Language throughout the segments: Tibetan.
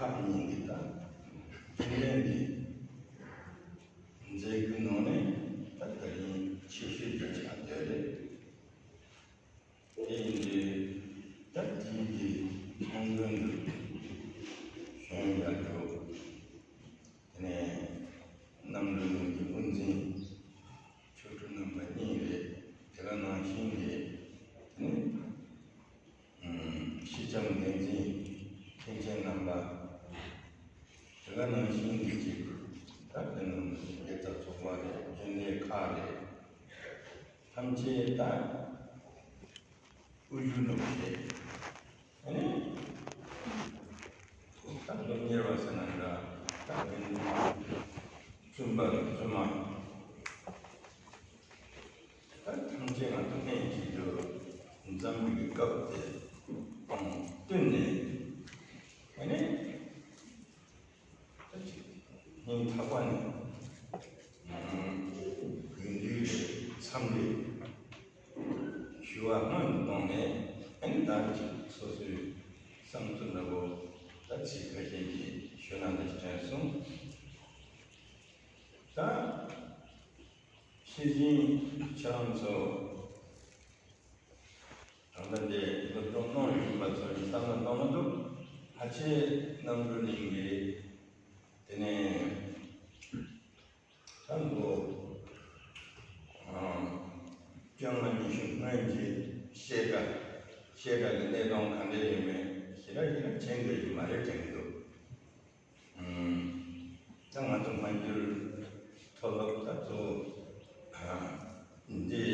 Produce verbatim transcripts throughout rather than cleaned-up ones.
ཁག་གཉིས་ཀྱི་ད་ཁྱད་ལྡན་གྱི་མཛད་སྒོའི་ནང་ནས་ད་དེ་རིང་ཆེ་ཤོས་ཀྱི་ཆ་དེ་རེད། དེ་ཡིན་དུས་ད་དེང་གི་ཚོགས་མགོན་དུ་བཞེངས་ཡག་གི་དེ་ནས་རྣམ་གྲོལ་གླིང་གི་དབུ་འཛིན་ཆོས་གྲུབ་རྣམ་པ་གཉིས་རེད། དེ་ག་ནང་བཞིན་གྱི་དེ་ནས་ཨུམ་སེང་ལྕམ་འགན་འཛིན་མཁན་ཆེན་རྣམ་པ། དེ་ག་ནང་བཞིན་གྱི་ཅིག་ད་དེ་ནང་དགེ་རྩ་ཚོགས་པ་རེད། རྒྱུན་ལས་ཁག་རེད། ཐམས་ཅད་ད་དབུ་བཞུགས་གནང་བ་རེད། ཨ་ནི་ད་སློབ་གཉེར་བ་ཟེར་ན་འདྲ། ད་དགེ་འདུན་བཙུན་པ་བཙུན་མ། ད་ཐམས་ཅད་ང་ཚོ་ལྷན་ཅིག་ཏུ་འཛོམས་པའི་སྐབས་དེ་དང་བསྟུན་ནས། ཨ་ནི་ད་ཅིག་སྙིང་ཐག་པ་ནས་དགེ་འདུན་འཚམས་འདྲི་ཞུ་བ་སྔོན་དུ་བཏང་ནས། ཨ་ནི་ད་ཅིག་སོ་སོའི་བསམ་ཚུལ་འདྲ་པོ་ད་ཚིག་ཁ་ཤས་ཅིག་ཞུ་ན་འདི་དྲན་སོང་། ད་ཤེས་བཞིན་ཁྱེད་རང་ཚོ་ད་ལྟ་འདི་སློབ་སྦྱོང་གནང་བཞིན་པ་ཚོ་ཡི་བསམ་བློ་གཏོང་མ་ཐུབ། ཕལ་ཆེར་རྣམ་གྲོལ་གླིང་གི་དེ་ནས་ད་ལོ་ཨ་བཅོ་ལྔ་ཉི་ཤུ་སྔོན་གྱི་བཤད་གྲྭ། བཤད་གྲྭ་གི་གནས་སྟངས་ག་འདྲ་ཡོད་མེད་ཞེ་དྲག་ཞེ་དྲག་མཁྱེན་དགོས་ཀྱི་མ་རེད་དྲན་གྱི་འདུག། ཨུམ། ད་ང་ཚོ་སྔ་འགྱུར་མཐོ་སློབ་ད་གཙོ་བོ་ཨ་འདི་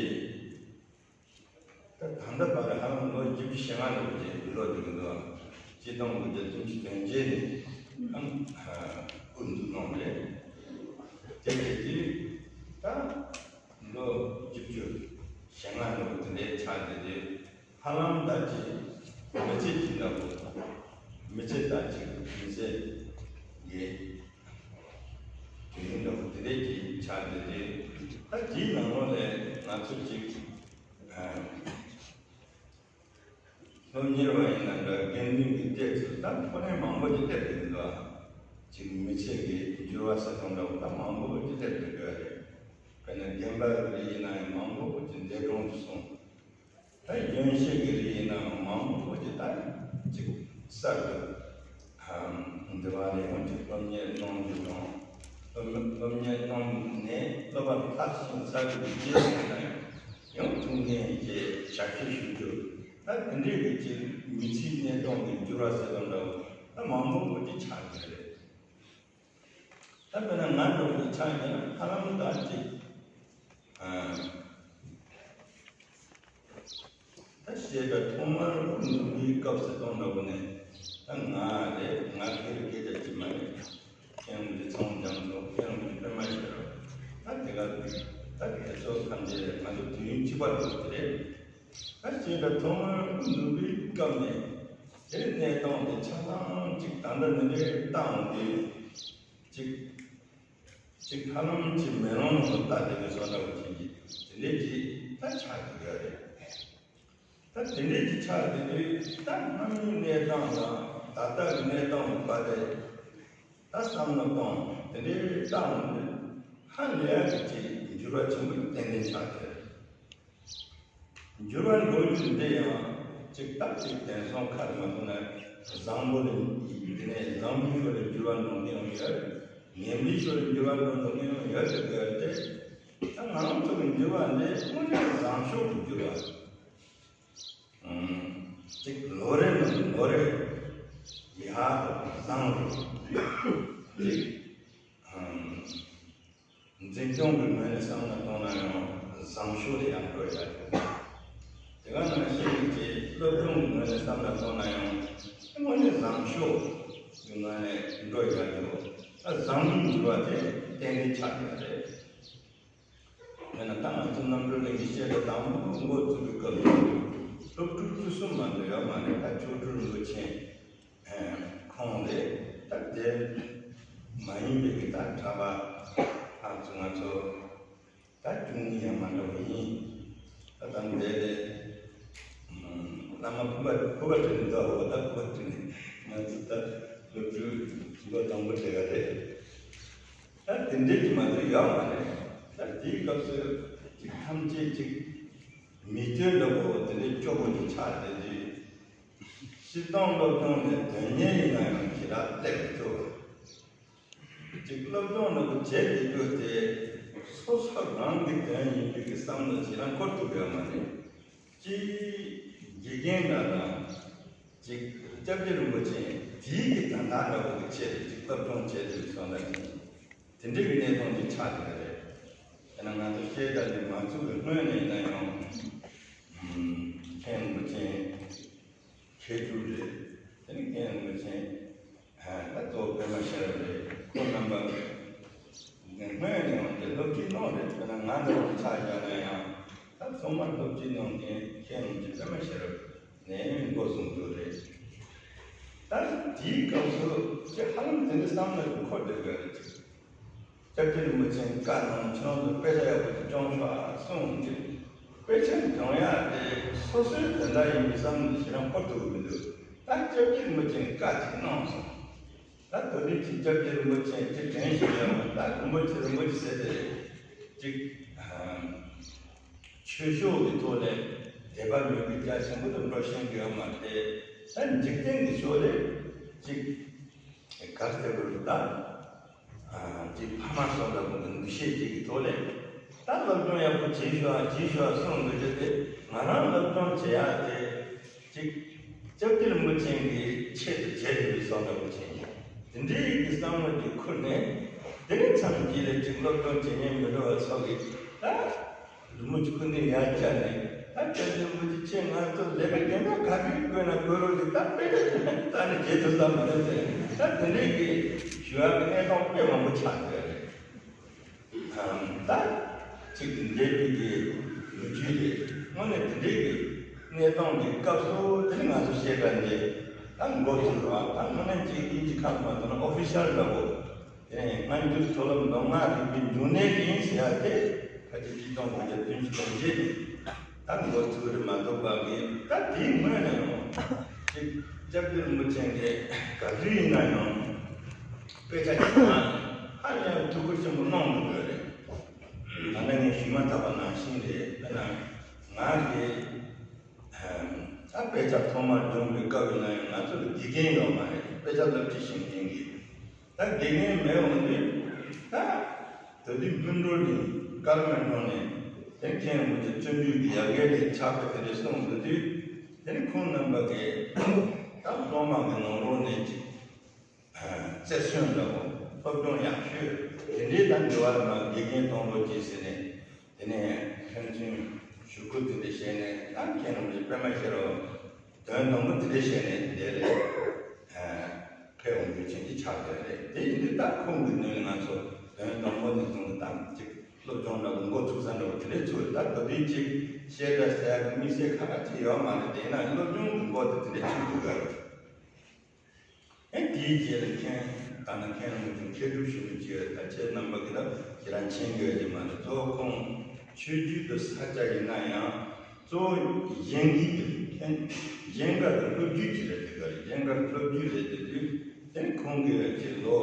ད་ད་ལྟ་བར་ཧ་ལམ་ལོ་བཞི་བཅུ་ཞེ་ལྔ་ལོ་ཅིག་ལོ་དེ་གི་འདུག། ཆིག་སྟོང་དགུ་བརྒྱ་བདུན་ཅུ་དོན་བརྒྱད་ནས་ཨང་ཨ་དབུ་འཛུགས་གནང་རེད། དེ་རེད་དུས་ད་ལོ་བཞི་བཅུ་ཞེ་ལྔ་ལོ་དེ་འདྲའི་ཆགས་བསྡད་དུས། ཧ་ལམ་ད་ཅིག་མི་ཚེ་གཅིག་འདྲ་པོ། མི་ཚེ་ད་ཅིག་མི་ཚེ་གི་དུས་ཡུན་འདྲ་པོ་དེ་འདྲའི་ཅིག་ཆགས་བསྡད་དུས། ད་དེའི་ནང་ལོགས་ལས་ང་ཚོ་ཅིག་ཨ་སློབ་གཉེར་བ་ཡིན་ན་འདྲ། དགེ་འདུན་གྱི་སྡེ་ཚོ་ད་ཁོ་ནའི་མང་པོ་ཅིག་སླེབས་ཡོད་འདུག། ཅིག་མི་ཚེ་གི་འགྱུར་བ་ཟེར་སྟངས་འདྲ་པོ་ད་མང་པོ་ཅིག་སླེབས་ཡོད་འདུག་རེད། དཔེར་ན་དགོན་པ་རེ་ཡིན་ན་ཡང་མང་པོ་ཅིག་འདས་གྲོངས་སུ་སོང་། ད་གཞོན་སྐྱེས་ཀྱི་རིགས་ཡིན་ནའང་མང་པོ་ཅིག་ད་ཅིག་གསར་དུ་འདི་བ་ལས་འོང་ཅིག་སློབ་གཉེར་གནང་རྒྱུ་དང་། སློབ་སློབ་གཉེར་གནང་ནས་སློབ་པ་མཐར་ཕྱིན་ཚར་དུས་རྗེས་ཡིན་ན་ཡང་ཡང་ཐུགས་འགན་བཞེས་ཞབས་ཕྱི་ཞུ་རྒྱུ། ད་དེ་འདྲའི་གི་ཅིག་མི་ཚེའི་གནས་སྟངས་ཀྱི་འགྱུར་བ་ཟེར་བ་འདྲ་བོ་ད་མང་པོ་པོ་ཅིག་ཆགས་ཀྱི་རེད། ད་དཔེར་ན་ང་འདྲ་བོ་ཆགས་ཡིན་ན་ཧ་ལམ་ད་ཅིག་ཨ་ད་བཤད་གྲྭ་ཐོག་མར་དབུ་འཛུགས་པའི་སྐབས་སུ་གཏོང་འདྲ་བོ་ནས། ད་ང་རེད། ང་སྒེར་སྐད་ཆ་ཅིག་མ་རེད། མཁན་རིན་པོ་ཆེ་ཚང་འཇམ་ཚོགས། མཁན་རིན་པོ་ཆེ་པད་མ་ཤེས་རབ། ད་དེ་ག་ད་དེ་ཚོ་ཐམས་ཅད་ང་ཚོ་དུས་ཡུན་གཅིག་པ་རེད་དེ་རེད། ད་བཤད་གྲྭ་ཐོག་མར་དབུ་འཛུགས་པའི་སྐབས་ནས་དེ་གནས་སྟངས་དེ་ཆ་ཚང་ཅིག་ད་ལྟ་འདི་འདྲའི་བཏང་དུས་ཅིག་ཅིག་ཧ་ལམ་ཅིག་མེ་ལོང་ནང་དུ་བལྟ་བསྡད་པའི་བཟོ་འདྲ་བོ་ཅིག་གི་དེ་འདྲའི་ཅིག་ད་ཆགས་ཀྱི་ཡོད་རེད། ད་དེ་འདྲའི་ཅིག་ཆགས་བསྡད་དུས་ད་སྔ་མོའི་གནས་སྟངས་དང་ད་ལྟ་གི་གནས་སྟངས་བར་ལ་ད་བསམ་བློ་གཏོང་དེ་འདྲའི་བཏང་ནས་ཧ་ལས་ཀྱི་ཅིག་འགྱུར་བ་ཆེན་པོ་ཏན་ཏན་ཆགས་ཀྱི་རེད། འགྱུར་བ་འགྲོ་རྒྱུ་འདི་ཡང་ཅིག་སྟབས་ཅིག་དེང་སང་ཁ་ལ་མ་ཐུག་ན་བཟང་པོ་ལ་འདི་ནས་བཟང་པོའི་ཕྱོགས་ལ་འགྱུར་བ་འགྲོ་མཁན་ཡང་ཡོད། ངན་པའི་ཕྱོགས་ལ་འགྱུར་བ་འགྲོ་མཁན་ཡང་ཡོད་དེ་དགོས་ཏེ། ད་ང་རང་ཚོ་གི་འགྱུར་བ་འདི་དངོས་གནས་བཟང་ཕྱོགས་ཀྱི་འགྱུར་བ། ཨང་། ཅིག་ལོ་རེ་ནས་ལོ་རེ་ཡར་བཟང་རུ། ཅིག་ཨང་། འཛིན་སྐྱོང་གི་ངོས་ནས་བསམ་བློ་གཏོང་ན་ཡང་བཟང་ཕྱོགས་ལ་ཡང་འགྲོ་ཡ་ཡོད། དེ་ག་ནང་བཞིན་གྱི་སློབ་སྦྱོང་གི་ངོས་ནས་བསམ་བློ་གཏོང་ན་ཡང་དངོས་གནས་བཟང་ཕྱོགས་ཀྱི་ངོས་ནས་འགྲོ་ཡ་ཡོད། ད་བཟང་མིན་འགྱུར་བ་དེ་ཏན་ཏན་ཆགས་ཡོད་རེད། དཔེར་ན་ད་ང་ཚོ་རྣམ་གྲོལ་གླིང་གི་བཤད་གྲྭ་དང་པོ་འགོ་བཙུགས་པའི་སྐབས་སུ་སློབ་ཕྲུག་བཅུ་གསུམ་མ་གཏོགས་ཡོད་མ་རེད། ད་མཆོག་སྤྲུལ་རིན་པོ་ཆེ་ཁོང་རེད། ད་དེ་མ་ཡིན་པའི་གི་ད་གྲྭ་པ་ལྷག་ཙམ་ང་ཚོ་ད་བཅུ་གཉིས་ཡང་མ་འདྲ་བ་ཡིན། ད་ད་འདས་ལས་བླ་མ་ཕུར་པ་ཕུར་པ་ཁྲིད་ནས་འདུག་འོ། ད་ཕུར་པ་ཁྲིད་ནས་ང་ཚོ་ད་སློབ་ཕྲུག་ མོ་དེ་ག་རེད། ད་དེ་འདྲའི་གི་མ་གཏོགས་ཡོད་མ་རེད། ད་དེའི་སྐབས་སུ་ཅིག་ཐམས་ཅད་ཅིག་མི་སྐྱོན་འདྲ་པོ་དེ་འདྲའི་སྐྱོ་པོ་ཅིག་ཆགས་བསྡད་དུས། སྤྱིར་བཏང་སློབ་སྦྱོང་ནས་དོན་གཉེར་ཡིན་ན་ཡང་ཞེ་དྲག་སླེབས་མི་ཐུབ། ཅིག་སློབ་སྦྱོང་འདྲ་པོ་བྱས་བསྡད་རྒྱུ་དེ་སོ་སོ་རང་གི་དོན་ཡིན་རྒྱུ་གི་བསམ་བློ་ཞེ་དྲག་འཁོར་ཐུབ་ཡོད་མ་རེད། ཅིག་དགེ་རྒན་འདྲ་དང་། ཅིག་སྐྱབས་རྗེ་རིན་པོ་ཆེ་དེའི་གི་དོན་དག་འདྲ་པོ་གི་ཆེད་དུ་ཅིག་སློབ་སྦྱོང་བྱས་ཏེ་སོང་ན་ཅིག་དེ་འདྲའི་གི་གནས་སྟངས་ཅིག་ཆགས་ཀྱི་རེད། དེ་ན་ང་ཚོ་བཤད་གྲྭ་འདི་མ་ཚུགས་པའི་སྔོན་ནས་ཡིན་ན་ཡང་། ཨམ། མཁན་རིན་པོ་ཆེ་མཁས་གྲུབ་རེད། དེ་ནས་མཁན་རིན་པོ་ཆེ་ད་གཙོ་བོ་པད་མ་ཤེས་རབ་རེད། ཁོང་རྣམ་པ་སྔོན་ནས་ཡང་དེ་སློབ་ཁྲིད་གནང་རེད། དཔེར་ན་ང་འདྲ་བོ་ཆ་བཞག་ན་ཡང་ད་ཐོག་མར་སློབ་ཁྲིད་གནང་མཁན་མཁན་རིན་པོ་ཆེ་པད་མ་ཤེས་རབ་ནས་འགོ་བཟུང་རྒྱུ་རེད། ད་དེའི་སྐབས་སུ་ཅིག་ཧ་ལམ་དེ་འདྲ་བསམ་བློ་འཁོར་བསྡད་ཡོད་རེད། ཅིག་སྐྱབས་རྗེ་རིན་པོ་ཆེའི་བཀའ་གནང་། ཁྱེད་རང་ཚོ་དཔེ་ཆ་ཡག་པོ་ཅིག་སྦྱོང་ཤོག་ཨ་གསུངས་ཏེ། དཔེ་ཆ་སྦྱོང་ཡག་དེ་སོ་སོའི་དོན་དག་ཡིན་པའི་བསམ་བློ་ཞེ་དྲག་འཁོར་ཐུབ་ཀྱི་མི་འདུག་ད་སྐྱབས་རྗེ་རིན་པོ་ཆེའི་བཀའ་ཅིག་གནང་སོང་། ད་དེ་དུས་ཅིག་སྐྱབས་རྗེ་རིན་པོ་ཆེ་ཅིག་དྲན་ཤེས་ཡོད་པ། ད་རིན་པོ་ཆེ་རིན་པོ་ཆེ་ཟེར་དེ་རེད། ཅིག་ཆོས་ཕྱོགས་ཀྱི་ཐོག་ལས་དད་པ་མོས་གུས་རྒྱ་ཆེན་པོ་དང་འགྲོ་ཤེས་ཀྱི་ཡོད་མ་རེད། ད་འཇིག་རྟེན་གྱི་ཕྱོགས་ལས་ཅིག་ག་རེ་ཟེར་དགོས་རེད་ད། ཅིག་ཕ་མ་སོགས་ལ་དགོས་པའི་འདུ་ཤེས་ཅིག་གི་ཐོག་ལས་ད་སློབ་སྦྱོང་ཡག་པོ་བྱེད་ཤོག་ཨ་བྱེད་ཤོག་ཨ་གསུངས་དགོས་རྒྱུ་དེ། ང་རང་སློབ་སྦྱོང་བྱེད་ཡག་དེ་ཅིག་སྐྱབས་རྗེ་རིན་པོ་ཆེ་གི་ཆེད་དུ་བྱས་ཡོད་པའི་བཟོ་འདྲ་པོ་བྱས་ཡིན། དེ་འདྲའི་གི་བསམ་བློ་ཅིག་ཁུར་ནས་དེ་རིང་མཚམས་ཀྱི་ལས་ཅིག་སློབ་སྦྱོང་བྱེད་མཁན་མི་འགྲོ་བ་ཚོ་གིས་ད། རི་མོ་ཅིག་ཁུ་ནས་ཡར་བཅར་ནས། ད་སྐྱབས་རྗེ་རིན་པོ་ཆེ་ཁྱེད་ང་ཚོ་ལས་ཀ་རྒན་པ་ག་གིས་བསྐོས་ན་བསྐོས་རོགས་ཞེས་ད་དཔེ་ཆ་ལྟ་ནས་བྱེད་ཐུབ་ས་མ་རེད་ཟེར། ད་དེ་འདྲའི་གི་ཞུ་ཡག་གི་གནས་སྟངས་དཔེ་མང་པོ་ཆགས་ཡོད་རེད། ད་ཅིག་འདས་པའི་གི་ལོ་རྒྱུས་རེད། དངོས་གནས་དེ་འདྲའི་གི་གནས་སྟངས་ཀྱི་སྐབས་སུ་དེ་ནི་ང་ཚོ་བཤད་པ་འདི་ད་མགོ་ཚོས་ར། ད་དངོས་གནས་ཅིག་དབྱིན་ཇི་ཁ་མ་ཐོན་ན་ཨོ་ཕི་ཤལ་འདྲ་བོ། དེ་ནས་སྔ་འགྱུར་མཐོ་སློབ་མདོ་སྔགས་རིག་པའི་འབྱུང་གནས་ཡིན་ཟེར་ཡ་དེ་ཕལ་ཆེར་ཆིག་སྟོང་དགུ་བརྒྱ་བདུན་ཅུ་དོན་བརྒྱད་ནས་ད་འགོ་ཚུགས་རེད་མ་གཏོགས་པ་གི། ད་དེའི་སྔོན་ནས་ཡང་ཅིག་སྐྱབས་རྗེ་རིན་པོ་ཆེ་གིས་ག་དུས་ཡིན་ན་ཡང་དཔེ་ཆ་ཅིག་གནང་ནས་ཧ་ལས་ཡང་ཐུགས་ཁུར་ཆེན་པོ་གནང་འདུག་ཡོད་རེད། ད་ནི་ངས་ཞུས་མ་ཐག་པ་ནང་བཞིན་རེད། དཔེར་ན་ང་གིས་ད་དཔེ་ཆ་ཐོག་མར་སྦྱོང་བའི་སྐབས་ཡིན་ན་ཡང་ང་ཚོ་ལ་དགེ་རྒན་ཡོད་མ་རེད། དཔེ་ཆ་སློབ་ཁྲིད་བྱེད་མཁན་གྱི། ད་དགེ་རྒན་མེད་འོང་དུས་ད་ད་དུས་སྔོན་འགྲོ་ནས་སྐར་མ་འགྲོ་ནས་དེ་མཁན་རིན་པོ་ཆེ་བརྩོན་འགྲུས་ཀྱི་ཡར་རྒྱས་ལས་ཆགས་པ་དེ་འདྲ་གསུངས་འདུག་དུས། དེ་ནི་ཁོང་རྣམ་པ་གིས་ད་སློབ་མ་གི་ནང་ལོགས་ནས་ཅིག་རྩེར་སོན་འདྲ་བོ། སློབ་སྦྱོང་ཡག་ཤོས་དེ་འདྲའི་ད་འདི་བར་ལ་དགེ་རྒན་གཏོང་རོགས་གྱིས་ཟེར་ནས། དེ་ནས་ཕན་ཚུན་ཞུ་སྐུལ་དེ་འདྲ་བྱས་ནས། ད་མཁན་རིན་པོ་ཆེ་པད་མ་ཤེས་རབ་དོན་དང་པོ་དེ་འདྲ་བྱས་ནས་འདི་ལ་ཕེབས་འོང་རྒྱུ་ཅན་གྱི་ཆགས་བསྡད་རེད། དེ་ཡིན་དུས་ད་ཁོང་གི་ངོས་ནས་ང་ཚོ་དོན་དང་པོ་ནས་བཟུང་སྟེ་ད་ཅིག་སློབ་སྦྱོང་འདྲ་བོ་འགོ་ཚུགས་ས་འདྲ་བོ་དེ་འདྲ་ཚུགས་རེད། ད་ད་དུས་ཅིག་བཤད་གྲྭ་ཟེར་ཡག་གི་དམིགས་བསལ་ཁ་ཁ་ཅིག་ཡོད་མ་རེད། དེ་ཡིན་ན་སློབ་སྦྱོང་གི་འགོ་དེ་དེ་འདྲ་ཚུགས་འདུག་ག་རེད། ཨེ་དེའི་རྗེས་ལ་མཁན་ད་ནི་མཁན་རིན་པོ་ཆེ་མཁས་གྲུབ་ཞུ་མི་ཅིག་ཡོད། ད་ཁྱེད་རྣམ་པ་གིས་ད་ཁྱེད་རང་མཁྱེན་གྱི་ཡོད་ཀྱི་མ་རེད། གཙོ་བོ་ཁོང་ཆོས་བརྒྱུད་དུ་ས་ཆ་ཡིན་ན་ཡང་གཙོ་བོ་གཞན་གྱིས་དེ་མཁན་གཞན་དགའ་དང་སློབ་བརྒྱུད་ཀྱི་རེད། དེ་ག་རེད། གཞན་དགའ་སློབ་བརྒྱུད་རེད། དེ་དུས་དེ་ནི་ཁོང་གིས་ཡོད་ཀྱི་ལོ་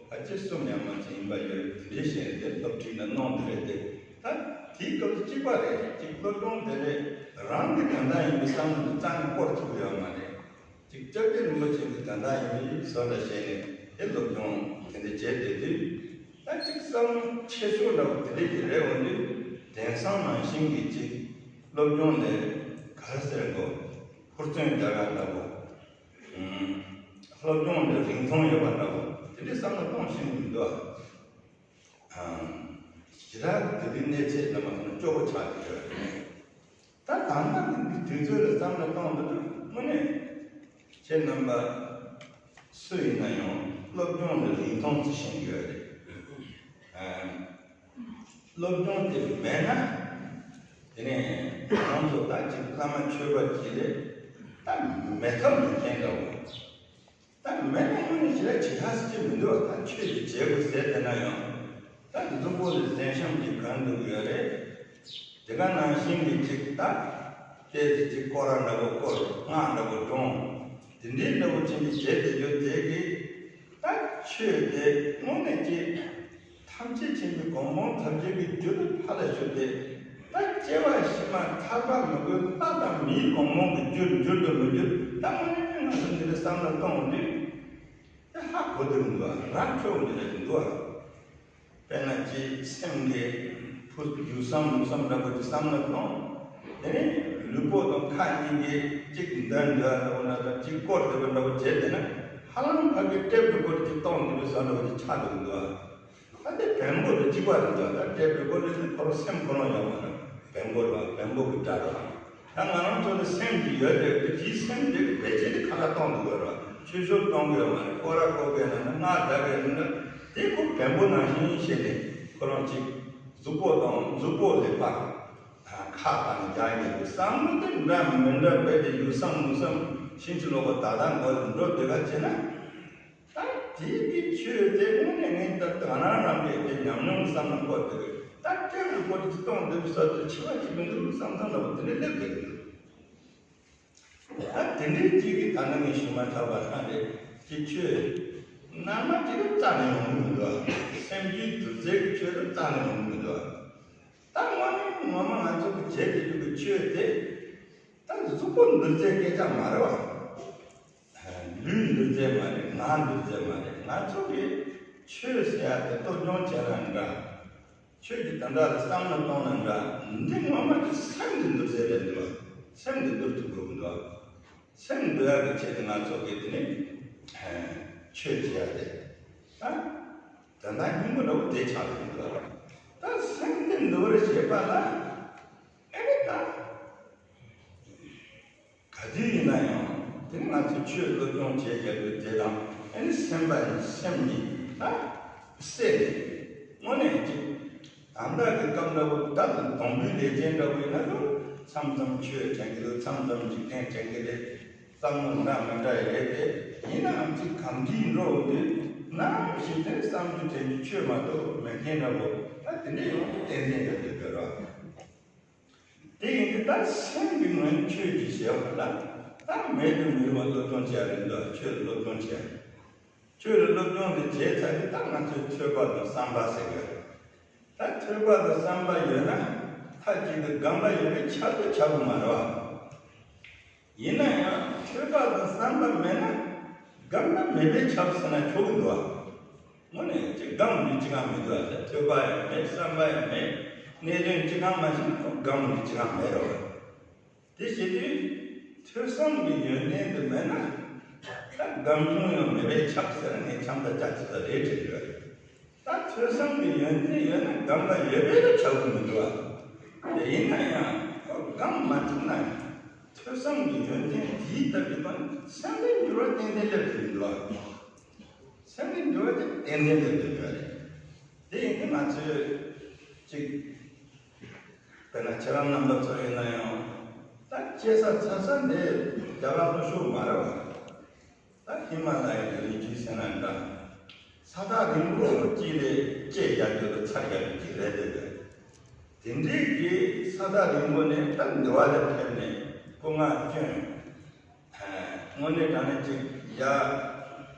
ཕལ་ཆེར་གསུམ་ཡང་མ་ཅིག་ཡིན་པ་ཡོད། དེ་འདྲའི་ཞིག་དེ་སློབ་ཁྲིད་ན་གནང་དེ་རེད་དེ། ད་དེའི་སྐབས་སུ་གཅིག་པ་རེད། གཅིག་སློབ་སྦྱོང་དེ་ལས་རང་གི་དོན་དག་ཡིན་པའི་བསམ་བློ་རྩ་ནས་སྐོར་ཐུབ་ཡོད་མ་རེད། ཅིག་སྐྱབས་རྗེ་རིན་པོ་ཆེ་གི་དོན་དག་ཡིན་པའི་བཟོ་འདྲ་བྱས་ནས་དེ་སློབ་སྦྱོང་དེ་འདྲ་བྱས་བསྡད་དུས། ད་ཅིག་བསམ་བློ་ཆེ་ཤོས་འདྲ་བོ་དེ་འདྲ་ཞིག་རེད། འོན་ཏེ་དེང་སང་ནང་བཞིན་གྱི་ཅིག་སློབ་སྦྱོང་ལས་ག་རེ་ཟེར་དགོས། ཧུར་བརྩོན་རྒྱག་ཡག་འདྲ་བོ། ཨུམ། སློབ་སྦྱོང་ལ་རིན་ཐང་ཡོད་པ་འདྲ་བོ་དེ་འདྲའི་བསམ་བློ་གཏོང་ཤེས་ཀྱི་མི་འདུག་ཨ། ཨང་། ཞེ་དྲག་དེ་འདྲའི་གནས་ཚད་ལ་མ་མཐོང་ན་སྐྱོ་པོ་ཆགས་ཀྱི་ཡོད་རེད། ད་ད་ལྟ་འདི་འདི་དུས་ཚོད་ལ་བསམ་བློ་གཏོང་འདུག་དུས་དངོས་གནས་ཁྱེད་རྣམ་པ་སུ་ཡིན་ན་ཡང་སློབ་སྦྱོང་ལ་རིན་ཐང་ཅིག་ཤེས་ཀྱི་ཡོད་རེད། ཨང་། སློབ་སྦྱོང་དེ་མེད་ན། དེ་ནས་ང་ཚོ་ད་ཅིག་བླ་མ་ཆོས་པ་ཅིག་ལས་ད་མེད་ཐབས་མེད་མཁན་འདྲ་བོ། ད་མེད་ན་དངོས་གནས་ཞེ་དྲག་བྱེད་ཐབས་ཅིག་མི་འདུག་ད་ཆོས་ཀྱི་བྱེད་སྒོ་ཟེར་བསྡད་ན་ཡང་། ད་འཛམ་བུ་གླིང་གཟན་ཤམ་གྱི་གང་འདུག་ཡོད་རེད། དེ་ག་ནང་བཞིན་གྱི་ཅིག་ད་ལྟའི་ཅིག་སྐོར་ར་འདྲ་བོ་སྐོར། སྔགས་འདྲ་བོ་སྒྲུང་། དེ་འདྲའི་འདྲ་བོ་ཅན་གྱི་བྱེད་བསྡད་རྒྱུ་དེ་གིས། ད་ ད་ཆོས་དེ་དངོས་གནས་ཀྱི་ཐམས་ཅད་མཁྱེན་པའི་གོ་འཕང་ཐོབ་བྱེད་ཀྱི་རྒྱུ་དེ་ཕར་ལ་ཞུགས་ཏེ། ད་སྐྱེ་བ་ཕྱི་མ་ཐར་པ་མི་དགོས་ལྷ་དང་མིའི་གོ་འཕང་གི་རྒྱུར་འགྱུར་དུ་མི་འགྱུར། ད་དངོས་གནས་ང་ཚོ་འདི་འདྲ་བསམ་བློ་གཏོང་དུས། དེ་ཧ་གོ་དེ་མི་འདུག་རང་ཆོས་འདི་འདྲ་ཞིག་འདུག་དཔེར་ན་ཅིག་སེམས་ཀྱི་ཕུ་ཡུལ་བསམ་ལུགས་བསམ་འདྲ་པོ་ཅིག་བསམ་བློ་གཏོང་། དེ་ནས་ལུས་པོ་དང་ཁ་གཉིས་ཀྱིས་ཅིག་འདར་འདྲ་འདྲ་པོ་འདྲ་དང་ཅིག་བསྐོར་བསྡད་པ་འདྲ་པོ་བྱས་བསྡད་ན། ཧ་ལམ་ཕ་གི་ཊེབ་རི་ཀོར་ཌར་ཅིག་གཏོང་འདུག་པའི་བཟོ་འདྲ་པོ་ཅིག་ཆགས་འདུག་འདུག་ད་དེ་བེམ་པོ་དང་གཅིག་པ་རེད་འདུག་ད་ཊེབ་རི་ཀོར་ཌར་དེ་ཁོ་རང་སེམས་ཁོ་རང་ཡོད་མ་རེད། བེམ་པོ་རེད་བ། བེམ་པོ་གི་སྒྲ་རེད་བ། ད་ང་རང་ཚོ་ལ་སེམས་ཀྱི་ཡོད་དེ། དེ་དེའི་སེམས་དེ་བེད་སྤྱད་དེ་ཁ་ལག་གཏོང་དགོས་ར། ཆོས་ཕྱོགས་གཏོང་དགོས་མ་རེད། སྐོར་ར་སྐོར་དགོས་ན་ནི་སྔགས་བཟླ་དགོས་ན་ནི། དེ་ཁོ་བེམ་པོ་ནང་བཞིན་བྱས་ནས་ཁོ་རང་ཅིག་གཟུགས་པོ་དང་གཟུགས་པོ་ལེགས་པ། ཁ་དང་རྒྱ་ཡི་བསམ་བློ་དེ་འདྲ་མི་འདྲ་བས་དེ་ཡུལ་བསམ་ལུགས་བསམ་ཕྱིན་ཅི་ལོག་པ་ད་ལྟ་འགོ་ལ་འགྲོ་དེ་ག་བྱས་ན། ད་དེའི་གི་ཆོས་དེ་དངོས་གནས་ངས་ད་ལྟ་ང་རང་རང་གིས་དེ་ཉམས་མྱོང་བསམ་ན་གོ་དེ་རེད། ད་ལྟའི་གི་གོ་དེ་གཏོང་དེ་བསམ་དུ་ཆེ་བ་ཅིག་མི་འདུག་བསམ་བསམ་ལ་བ་དེ་ནས་སླེབས་དེ་རེད། ད་དེ་འདྲའི་ཅིག་གི་ད་ནི་ངས་ཞུ་མ་ཐག་པ་ཐང་རེད། དེ་ཆོས་རྣལ་མ་ཅིག་རྩ་ནས་ཡོང་གི་མི་འདུག་སེམས་རྒྱུད་བདུད་རྩི་གི་ཆོས་རུ་རྩ་ནས་ཡོང་གི་མི་འདུག་ད་དངོས་གནས་ངོ་མ་ང་ཚོ་གི་བྱེད་དེ་རྒྱུ་གི་ཆོས་དེ། ད་གཟུགས་པོ་འདུལ་རྩལ་སྐད་ཆ་མ་རེད་བ། ལུས་འདུལ་རྩལ་མ་རེད། ངག་འདུལ་རྩལ་མ་རེད། ང་ཚོ་གི་ཆོས་ཟེར་ཡ་དེ་སློབ་སྦྱོང་བྱས་ན་འདྲ། ཆོས་ཀྱི་དོན་དག་ལ་བསམ་བློ་གཏོང་ན་འདྲ། འདི་ངོ་མ་གི་སེམས་འདི་འདུལ་རྩལ་རེད་འདུག་བ། སེམས་འདི་འདུལ་ཐུབ་དགོས་ཀྱི་འདུག་བ། སེམས་འདུལ་ཡ་གི་ཆེད་དུ་ང་ཚོ་གི་དེ་ནི་ཆོས་བྱེད་ཡ་རེད། ད་དོན་དག་སྙིང་པོ་འདྲ་བོ་དེ་ཆགས་ཀྱི་འདུག་བ། ད་སེམས་འདི་འདུལ་བར་བྱེད་པ་ལ། ཨེ་ནི་ད། ག་དུས་ཡིན་ན་ཡང་དེ་ནི་ང་ཚོས་ཆོས་སློབ་སྦྱོང་བྱེད་རྒྱུ་དེ་དང་། ཨེ་ནི་སེམས་པ་ཡིན། སེམས་ཉིད་ད་སད་ནས་དངོས་གནས་ཅིག་ད་ལྟ་གི་སྐབས་འདྲ་བོ་ད་སྡོང་པོའི་ལས་ཅན་འདྲ་བོ་ཡིན་ན། ད་མཚམས་མཚམས་ཆོས་དྲན་གྱི་འདུག་མཚམས་མཚམས་འཇིག་རྟེན་དྲན་གྱི་རེད། བསམ་བློ་འདྲ་མི་འདྲ་ཡི་རེད་དེ། ཡིན་ནའང་ཅིག་གང་ཅིའི་འགྲོ་འོང་དུས་ནམ་ཞིག་དེ་བསམ་རྒྱུ་དྲན་རྒྱུ་ཆོས་མ་གཏོགས་མེད་མཁན་འདྲ་བོ། ད་དེ་འདྲ་ཡོང་དུས་ཏན་ཏན་ཡོད་དེ་བོད་ར། དེ་ཡིན་དུས་ད་སེམས་ཀྱི་ངོས་ནས་ཆོས་ཀྱི་བྱེད་པ་ལ་ད་མེད་དུ་མི་རུང་བ་སློབ་སྦྱོང་བྱེད་ཡ་རེད་འདུག་ཆོས་ལ་སློབ་སྦྱོང་བྱེད་ཡ། ཆོས་ལ་སློབ་སྦྱོང་དེ་བྱས་ཚར་དུས་ད་ང་ཚོས་ཐོས་པ་དང་བསམ་པ་ཟེར་གི་རེད། ད་ཐོས་པ་དང་བསམ་པ་ཡོད་ན་མཐའ་གཅིག་ཏུ་སྒོམ་པ་ཡོད་པས་ཁྱབ་དུ་ཁྱབ་པ་མ་རེད་བ། ཡིན་ན་ཡང་ཐོས་པ་དང་བསམ་པ་མེད་ན་སྒོམ་པ་མེད་པས་ཁྱབ་ཟེར་ན་ཆོག་གི་འདུག་བ། དངོས་གནས་ཅིག་སྒོམ་རྒྱུ་ཅི་གང་མི་འདུག་བ། ཐོས་པ་ཡང་མེད། བསམ་པ་ཡང་མེད། གནད་དོན་ཅི་གང་མ་ཤེས་ན་སྒོམ་རྒྱུ་ཅི་གང་མེད་རེད་བ། དེ་བྱེད་དུས་ཐོས་བསམ་གྱི་ཡོན་ཏན་དེ་མེད་ན་ད་སྒོམ་བྱུང་ཡང་མེད་པས་ཁྱབ་ཟེར་ན་ངས་ཁྱམས་ད་ཅག་ཅི་ད་རེད་དྲན་གྱི་ཡོད་རེད། ད་ཐོས་བསམ་གྱི་ཡོན་ཏན་ཡོད་ན་སྒོམ་པ་ཡོད་པས་ལ་ཁྱབ་གི་མི་འདུག་བ། དེ་ཡིན་ན་ཡང་ཁོ་སྒོམ་མ་ཐུབ་ན་ཡང་ཐོས་བསམ་གྱི་ཡོན་ཏན་དེའི་སྟབས་ཀྱིས་ཁོ་སེམས་ལ་འགྱུར་བ་ཏན་ཏན་སླེབས་ཐུབ་ཀྱི་འདུག་བ། སེམས་ལ་འགྱུར་བ་དེ་ཏན་ཏན་སླེབས་ཐུབ་ཀྱི་རེད། དེ་ཡིན་དུས་ང་ཚོས་ཅིག་དཔེར་ན་ཁྱེད་རང་རྣམ་པ་ཚོ་ཡིན་ན་ཡང་ད་སྐྱེ་ས་འཚར་ས་འདི་རྒྱ་གར་ལྷོ་ཕྱོགས་མ་རེད་བ། ད་ཧི་མ་ལ་ཡའི་རི་རྒྱུད་ཟེར་ན་འདྲ། ས་ཐག་རིང་པོ་གཅིག་ལས་སྐྱེས་རྒྱ་རྒྱུད་དུ་འཚར་རྒྱ་རྒྱུད་ཅིག་རེད་དེ་རེད། དེ་འདྲའི་གི་ས་ཐག་རིང་པོ་ནས་ད་འདི་བ་ལ་ཕེབས་ནས་སྐུ་ལྔ་བསྐྱོན། དངོས་གནས་དྲང་གནས་ཅིག་ཡ།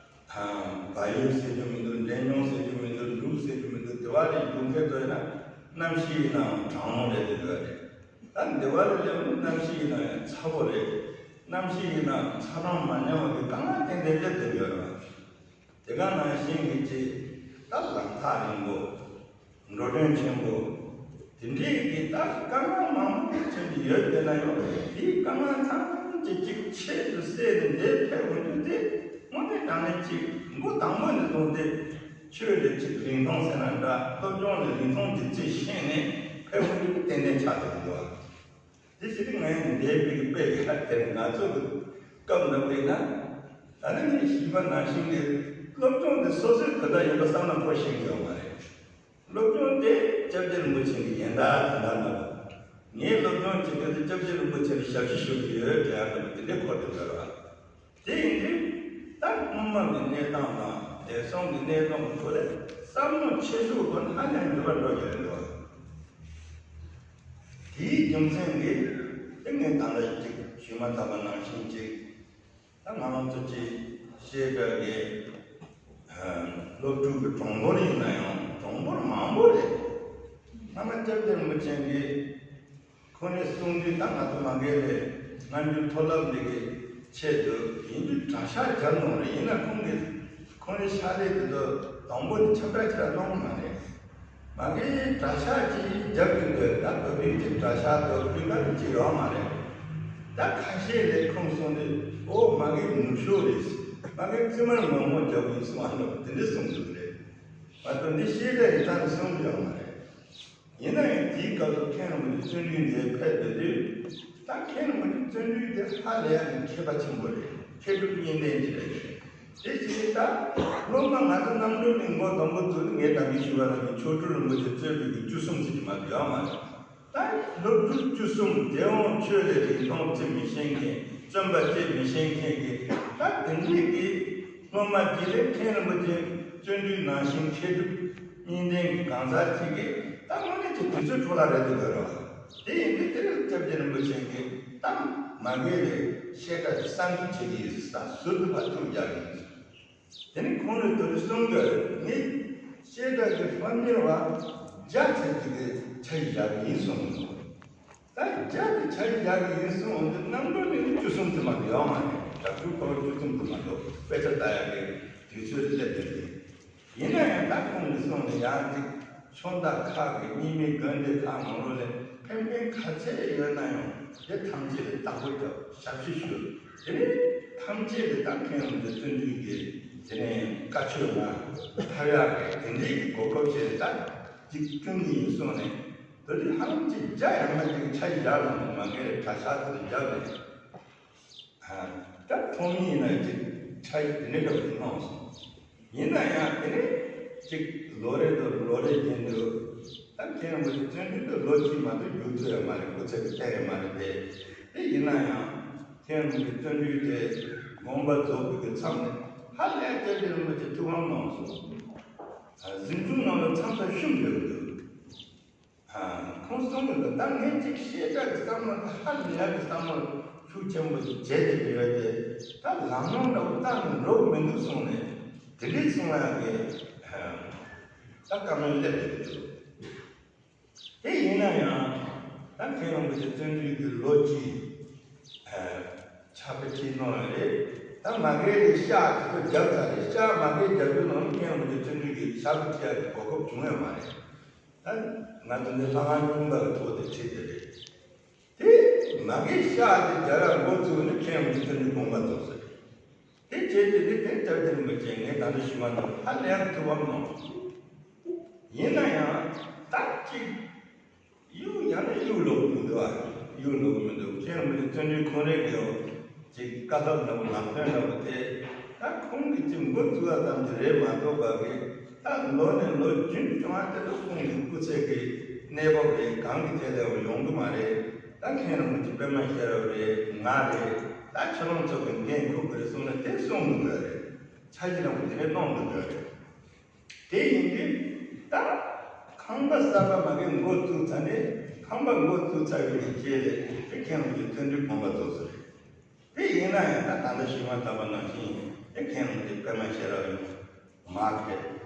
བལ་ཡུལ་ཟེར་རྒྱུ་མི་འདུག་འབྲས་སྤུངས་ཟེར་རྒྱུ་མི་འདུག་འབྲུག་ཟེར་རྒྱུ་མི་འདུག་དེ་བ་ལ་ཡོང་མཁན་ཚོ་ཡིན་ན་གནམ་གཤིས་ཡིན་ནའང་གྲང་མོ་རེད་དེ་འདྲ་རེད། ད་འདི་བ་ལ་སླེབས་ན་གནམ་གཤིས་ཡིན་ན་ཡང་ཚ་པོ་རེད། གནམ་གཤིས་ཡིན་ན་ཚ་གྲང་མ་མཉམ་པ་གི་དཀའ་ངལ་ཏན་ཏན་སླེབས་བསྡད་ཡོད་རེད་བ། དེ་ག་ནང་བཞིན་གྱི་ཅིག་ད་ལམ་ཐག་རིང་པོ། འགྲོ་གྲོན་ཆེན་པོ། དེ་འདྲའི་གི་ད་དཀའ་ངལ་མང་པོ་ཆེན་པོ་ཡོད་དེ་ན་ཡང་དེའི་དཀའ་ངལ་ཚང་མ་ཅིག་ཅིག་ཆེད་དུ་བསད་ནས་འདིར་ཕེབས་འོང་རྒྱུ་དེ་དངོས་གནས་དྲང་གནས་ཅིག་འགོ་དང་པོ་ནས་བཟུང་སྟེ་ཆོས་ལ་ཅིག་རིན་ཐང་ཟེར་ན་འདྲ། སློབ་སྦྱོང་ལ་རིན་ཐང་ཅིག་ཅིག་ཤེས་ནས་ཕེབས་འོང་རྒྱུ་ཏན་ཏན་ཆགས་བསྡད་ཀྱི་འདུག་བ། དེ་བྱས་ཏེ་ངས་འདས་པའི་དཔེ་ཡག་དེར་ང་ཚོ་གི་སྐབས་འདྲ་པོ་ཡིན་ན། ད་ནི་ངས་ཞུས་པ་ནང་བཞིན་གྱི་སློབ་སྦྱོང་དེ་སོ་སོའི་དོན་དག་ཡིན་པ་བསམ་བློ་འཁོར་ཤེས་ཀྱི་ཡོད་མ་རེད། སློབ་སྦྱོང་དེ་སྐྱབས་རྗེ་རིན་པོ་ཆེ་གི་ཡན་ལག་དེ་འདྲ་འདྲ་པོ། ངས་སློབ་སྦྱོང་བྱེད་སྐབས་དེ་སྐྱབས་རྗེ་རིན་པོ་ཆེ་ལ་ཞབས་ཕྱི་ཞུ་གི་ཡོད་དྲན་ཡག་འདྲ་པོ་དེ་འདྲའི་སྐོར་དེ་འདྲ་རེད་བ། དེ་ཡིན་དུས་ད་སྔོན་མ་གི་གནས་སྟངས་དང་དེང་སང་གི་གནས་སྟངས་ཀྱི་ཐོག་ལ་བསམ་བློ་ཆེ་ཤོས་སྒོ་ནས་ཧ་ཅང་འགྱུར་བ་འགྲོ་བཞིན་འདུག་དེའི་རྒྱུ་མཚན་གྱིས་དེ་ངས་ད་ལྟ་ཅིག་ཞུས་མ་ཐག་པ་ནང་བཞིན་ཅིག་ད་ང་རང་ཚོ་ཅིག་བཤད་གྲྭ་གི་ སློབ་ཕྲུག་གི་གྲངས་འབོར་ཡིན་ན་ཡང་གྲངས་འབོར་མང་པོ་རེད། སྔ་མ་སྐྱབས་རྗེ་རིན་པོ་ཆེ་གིས་ཁོ་ནས་གསུང་དུས། ད་ང་ཚོ་མ་གི་ལས་སྔ་འགྱུར་མཐོ་སློབ་འདི་གི་ཆེད་དུ་ཡིན་རྒྱུ་གྲྭ་ཤག་བརྒྱབ་གནང་རེད། ཡིན་ན་ཁོང་གིས་ཁོ་ནས་ཕྱག་ལས་དེ་ཚོ་དང་པོ་ནས་ཁྱབ་བསྒྲགས་ཅིག་གནང་གི་མ་རེད། མ་གི་གྲྭ་ཤག་ཅིག་རྒྱབ་ཀྱི་འདུག་ད་བོད་པའི་ཅིག་གྲྭ་ཤག་དང་སྤུས་ཀ་དེ་ཅིག་ཡོད་མ་རེད། ད་ཁ་ཤས་ལས་ཁོང་གསུང་དུས། ཨོ་མ་གི་ནུབ་ཕྱོགས་རེད། མ་གི་རྩིས་མར་མང་མོ་རྒྱབ་ཡིན་གསུང་ཨ་འདྲ་དེ་འདྲ་གསུང་འདུག་རེད། མ་གཏོགས་འདི་བཤད་གྲྭ་ཡི་རྩ་ནས་གསུང་གི་ཡོད་མ་རེད། ཡིན་ན་ཡང་དེའི་སྐབས་སུ་མཁན་རིན་པོ་ཆེ་བརྩོན་འགྲུས་འདིར་ཕེབས་པའི་དུས། ད་མཁན་རིན་པོ་ཆེ་བརྩོན་འགྲུས་དེ་ཧ་ལས་ཡག་གི་མཁས་པ་ཆེན་པོ་རེད། མཁས་གྲུབ་གཉིས་ལྡན་གྱི་རེད། དེ་བཞིན་ད་སློབ་མ་ང་ཚོ་རྣམ་གྲོལ་གླིང་མགོ་དང་པོ་བཙུགས་ནས། ངས་ད་གིན་ཞུས་པ་ནང་བཞིན་མཆོག་སྤྲུལ་རིན་པོ་ཆེ་གཙོས་པའི་གི་བཅུ་གསུམ་ཟེར་གྱི་མ་གཏོགས་ཡོད་མ་རེད། ད་སློབ་ཕྲུག་བཅུ་གསུམ། དེ་འོང་ཆོས་ལས་རིག་སྟོང་ཅི་མི་ཤེས་མཁན། བརྩོན་པ་ཅི་མི་ཤེས་མཁན་གྱི་ད་དེ་འདྲའི་གི་སློབ་མ་དེ་ལས་མཁན་རིན་པོ་ཆེ་བརྩོན་འགྲུས་ནང་བཞིན་མཁས་གྲུབ་གཉིས་ལྡན་གྱི་གང་ཟག་ཅིག་གིས་ད་དངོས་གནས་ཀྱི་དུས་ཚོད་འཕྲོ་བརླག་རེད་འདུག་ག་རེད་བ། དེ་ཡིན་དུས་དེ་རིང་སྐྱབས་རྗེ་རིན་པོ་ཆེ་གིས་ད་མ་གི་ལས་བཤད་གྲྭ་གསར་འཛུགས་བྱེད་ཀྱི་ཡོད་ཟེར། ད་ཟུར་དུ་ཕར་ཐུག་རྒྱག་གི་ཡིན། དེ་ནས་ཁོང་ནས་དེ་འདྲ་གསུང་གི་རེད། ངས་བཤད་གྲྭ་གི་སློབ་གཉེར་བ་བརྒྱ་ཆ་གཅིག་གི་ཆ་ཞིག་བཞག་གི་ཡིན་གསུངས་འདུག་ད་བརྒྱ་དེ་ཆ་ཞིག་བཞག་གི་ཡིན་གསུངས་འོང་དུས། རྣམ་གྲོལ་གླིང་བཅུ་གསུམ་དུ་མ་གཏོགས་ཡོད་མ་རེད། དྲག་ཤུགས་འཁོར་ལོ་བཅུ་གསུམ་དུ་མ་གཏོགས་དཔེ་ཆ་ལྟ་ཡག་གི་དུས་ཚོད་སླེབས་བསྡད་རེད། ཡིན་ན་ཡང་ད་ཁོང་གིས་གསུངས་ནས། ཡང་ཅིག་ཕྱོགས་མཐའ་ཁག་གི་རྙིང་མའི་དགོན་སྡེ་ཁག་ནང་ལོགས་ལ་ཕན་ཕན་ག་ཚད་ཡོད་ན་ཡང་དེ་ཐམས་ཅད་ལ་བདག་པོ་རྒྱབ། ཞབས་ཕྱི་ཞུ། དེ་ནས་ཐམས་ཅད་ལ་ད་མཁན་རིན་པོ་ཆེ་བརྩོན་འགྲུས་ཀྱི་དེ་ནས་བཀའ་ཆོས་ལ་ཐོས་ཡག་གི་དེ་འདྲའི་གི་གོ་སྐབས་ཅིག་ད་ཅིག་བསྐྲུན་གྱི་ཡིན་གསུངས་ནས། དེ་དུས་ཧ་ལམ་ཅིག་བརྒྱ་ཡན་ལ་ཅིག་ཆ་ཞིག་བཞག་ནས། མ་གི་ལས་གྲྭ་ཤག་དེ་ལ་བརྒྱབ་ནས། ད་ཐོག་མའི་ཡིན་ན་ཅིག་ཆ་ཞིག་དེ་འདྲའི་སྐབས་སུ་གནང་སོང་། ཡིན་ན་ཡང་དེ་ནས་ཅིག་ལོ་རེ་དང་ལོ་རེ་བརྒྱུད་དུ་ད་མཁན་རིན་པོ་ཆེ་བརྩོན་འགྲུས་དེ་ལོ་གཅིག་མ་གཏོགས་བསྒྱུར་ཐུབ་ཡོད་མ་རེད། སྐུ་ཚེ་གི་གཏན་ཡོད་མ་རེད་དེ། དེ་ཡིན་ན་ཡང་མཁན་རིན་པོ་ཆེ་བརྩོན་འགྲུས་དེ་དགོངས་པ་རྫོགས་པའི་གི་མཚམས་ནས་ཧ་ལས་ཡག་སྐྱབས་རྗེ་རིན་པོ་ཆེ་ཐུགས་ཕམ་གནང་སོང་། གཟིམ་ཆུང་ནང་ལ་མཚམས་མཚམས་བཤུམས་ཡོང་གི་འདུག་ཁོང་གསུང་གི་འདུག་ད་ངས་ཅིག་བཤད་གྲྭ་གི་བསམ་བློ་དེ་ཧ་ལས་ཡག་གི་བསམ་བློ་ཤུགས་ཆེན་པོ་ཞིག་བྱས་ཏེ་ཡོད་དེ། ད་ལམ་ལྷོང་འདྲ་བོ་བཏང་ནས་འགྲོ་གི་མི་འདུག་གསུངས་ནས། དེ་འདྲའི་གསུང་ཡག་གི་ད་བཀའ་མོལ་སླེབས་ཡོད་འདུག་དེ་ཡིན་ན་ཡང་ད་མཁན་རིན་པོ་ཆེ་བརྩོན་འགྲུས་ཀྱི་ལོ་གཅིག་ཕྱག་དཔེ་ཁྲིད་གནང་ཡོད་རེད། ད་མ་གི་ལས་ཕྱག་དེ་ཚོ་བརྒྱབ་ཚར་རེད། ཕྱག་མ་གི་བརྒྱབ་རྒྱུ་ནང་མཁན་རིན་པོ་ཆེ་བརྩོན་འགྲུས་ཀྱི་ཕྱག་དཔེ་ཁྲིད་ཡག་གི་གོ་སྐབས་བྱུང་ཡོད་མ་རེད། ད་ང་ཚོ་འདི་ལྷ་ཁང་རྙིང་པ་གི་ཐོག་ཏུ་ཁྲིད་དེ་རེད། དེ་མ་གི་ཕྱག་དེ་རྒྱག་ཡག་འགོ་བཙུགས་ནས་མཁན་རིན་པོ་ཆེ་བརྩོན་འགྲུས་དགོངས་པ་རྫོགས་ཟེར། དེ་བྱས་ཏེ་དེ་དེ་སྐྱབས་རྗེ་རིན་པོ་ཆེ་ངས་ད་ལྟ་ཞུས་པ་ནང་ཧ་ལས་ཡག་ཐུགས་ཕམ་གནང་། ཡིན་ན་ཡང་ད་ཅིག་གཡུག་ཡང་ན་གཡུག་ལོག་མི་འདུག་ཨ། གཡུག་ལོག་མི་འདུག་མཁན་རིན་པོ་ཆེ་བརྩོན་འགྲུས་ཁོང་རང་གིས་ཅིག་བཀའ་སློབ་འདྲ་བོ་ལམ་སྟོན་འདྲ་བོ་དེ་ད་ཁོང་གིས་ཅིག་འགོ་བཙུགས་པ་ཙམ་གྱིས་རེད་མ་གཏོགས་པ་གི། ད་ལོ་ནས་ལོ་རྒྱུན་སྐྱོང་བ་དེ་ཚོ་ཁོང་གི་སྐུ་ཚེ་གི་གནས་བབ་རེད། གང་གི་ཐད་ལའང་ཡོང་གི་མ་རེད། ད་མཁན་རིན་པོ་ཆེ་པད་མ་ཤེས་རབ་རེད། ང་རེད། ད་ཁྱེད་རང་ཚོ་གི་འགན་འཁུར་གི་རེད་གསུངས་ནས་དེ་གསུང་གི་ཡོད་རེད། འཆར་གཞི་འདྲ་བོ་དེ་འདྲ་གནང་གི་ཡོད་རེད། དེ་ཡིན་དུས་ད་ཁང་པ་གསར་པ་མ་གི་འགོ་བཙུགས་ཚར་ནས། ཁང་པ་འགོ་བཙུགས་ཚར་བའི་རྗེས་ལ་དེ་མཁན་རིན་པོ་ཆེ་བརྩོན་འགྲུས་དགོངས་པ་རྫོགས་སོང་རེད། དེ་ཡིན་ན་ཡང་ད་ད་ལྟ་ཞུས་མ་ཐག་པ་ནང་བཞིན་དེ་མཁན་རིན་པོ་ཆེ་པད་མ་ཤེས་རབ་ཡོང་མ་ཕེབས།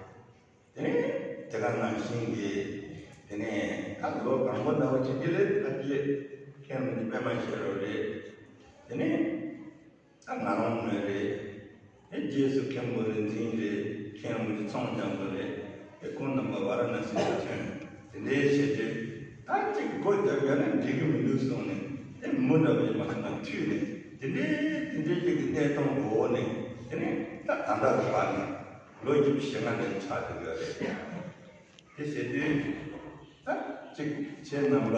དེ་ནས་དེ་ག་ནང་བཞིན་གྱི་དེ་ནས་ད་ལོ་དང་པོ་འདྲ་བོ་བྱེད་ཀྱི་རེད། ད་ཅི་མཁན་རིན་པོ་ཆེ་པད་མ་ཤེས་རབ་རེད། དེ་ནས་ད་ང་རང་མོ་རེད། དེ་རྗེས་སུ་མཁན་པོ་རིག་འཛིན་རེད། མཁན་རིན་པོ་ཆེ་ཚངས་དབྱངས་པོ་རེད། དེ་ཁོང་རྣམ་པ་ཝཱ་ར་ཎ་སི་ལ་ཐོན། དེ་འདྲའི་བྱེད་དུས་ད་ཅིག་སྒོ་བརྒྱབ་ཡོད་ན་འགྲིག་གི་མི་འདུག་གསུངས་ནས། དེ་མུ་འདྲ་བའི་མ་ཐུག་ན་མཐུད་ནས་དེ་འདྲའི་དེ་འདྲའི་ཅིག་གི་གནས་སྟངས་འོག་ནས། དེ་ནས་ད་ད་ལྟ་གི་བར་ནས་ལོ་བཞི་བཅུ་ཞེ་ལྔ་ལས་ཆགས་བསྡད་ཡོད་རེད། དེ་བྱེད་དུས་ད་ཅིག་ཁྱེད་རྣམ་པ་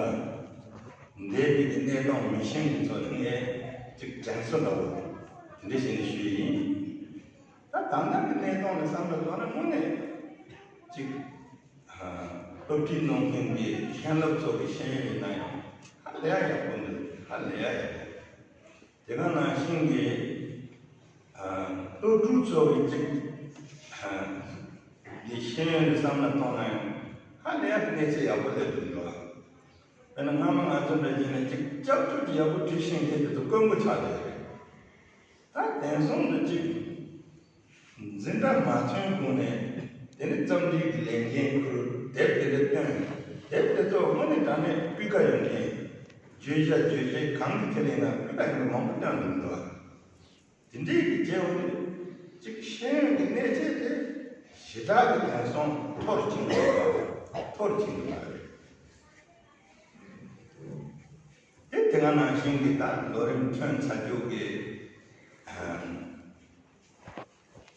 འདས་པའི་གི་གནས་སྟངས་མི་ཤེས་མཁན་ཚོ་ལ་ངས་ཅིག་དྲན་གསོ་འདྲ་བོ་དེ་འདྲ་བྱས་ནས་ཞུས་ཡིན། ད་ད་ལྟ་གི་གནས་སྟངས་ལ་བསམ་བློ་བཏང་ན་དངོས་གནས་ཅིག་སློབ་ཁྲིད་གནང་མཁན་གྱི་མཁན་སློབ་ཚོ་གི་ཤེས་ཡོན་ཡིན་ན་ཡང་ཧ་ལས་ཡག་ཡག་པོ་འདུག་ཧ་ལས་ཡག་ཡག་པོ། དེ་ག་ནང་བཞིན་གྱི་སློབ་ཕྲུག་ཚོ་གི་ཅིག་གི་ཤེས་ཡོན་གྱི་བསམ་བློ་གཏོང་ན་ཡང་ཧ་ལས་ཡག་གནས་ཚད་ཡག་པོ་སླེབས་འདུག་ཡོད། དཔེར་ན་སྔ་མ་ང་ཚོ་འདྲ་བྱས་ན་ཅིག་སྐྱབས་བཅོལ་གྱི་ཡག་པོ་བྲིས་ཤེས་མཁན་དེ་ཚོ་དཀོན་པོ་ཆགས་བསྡད་རེད། ད་དེང་སང་དུ་ཅིག་འཛིན་གྲྭ་མ་ཐོན་གོང་ནས་ དེ་ནས་རྩོམ་སྒྲིག་གི་ལས་འགན་ཁུར། དེབ་དེ་འདྲ་བཏོན། དེབ་དེ་ཚོ་དངོས་གནས་དྲང་གནས་སྤུས་ཀ་ཡོད་མཁན། བརྗོད་བྱ་བརྗོད་བྱེད་གང་གི་ཐད་ནས་ཡིན་ན་སྤུས་ཀ་ཡོད་མཁན་མང་པོ་བཏོན་འདུག་འདུག་དེ་འདྲའི་གི་རྗེས་འོང་ནས་གཅིག་ཤེས་ཡོན་གྱི་གནས་ཚད་དེ་ཞེ་དྲག་གི་དེང་སང་མཐོ་རུ་ཕྱིན་འདུག་མཐོ་རུ་ཕྱིན་འདུག་དེ་དེ་སྔ་ནང་བཞིན་གྱི་ད་ལོ་རིམ་ཐོན་ཚར་རྒྱུ་གི་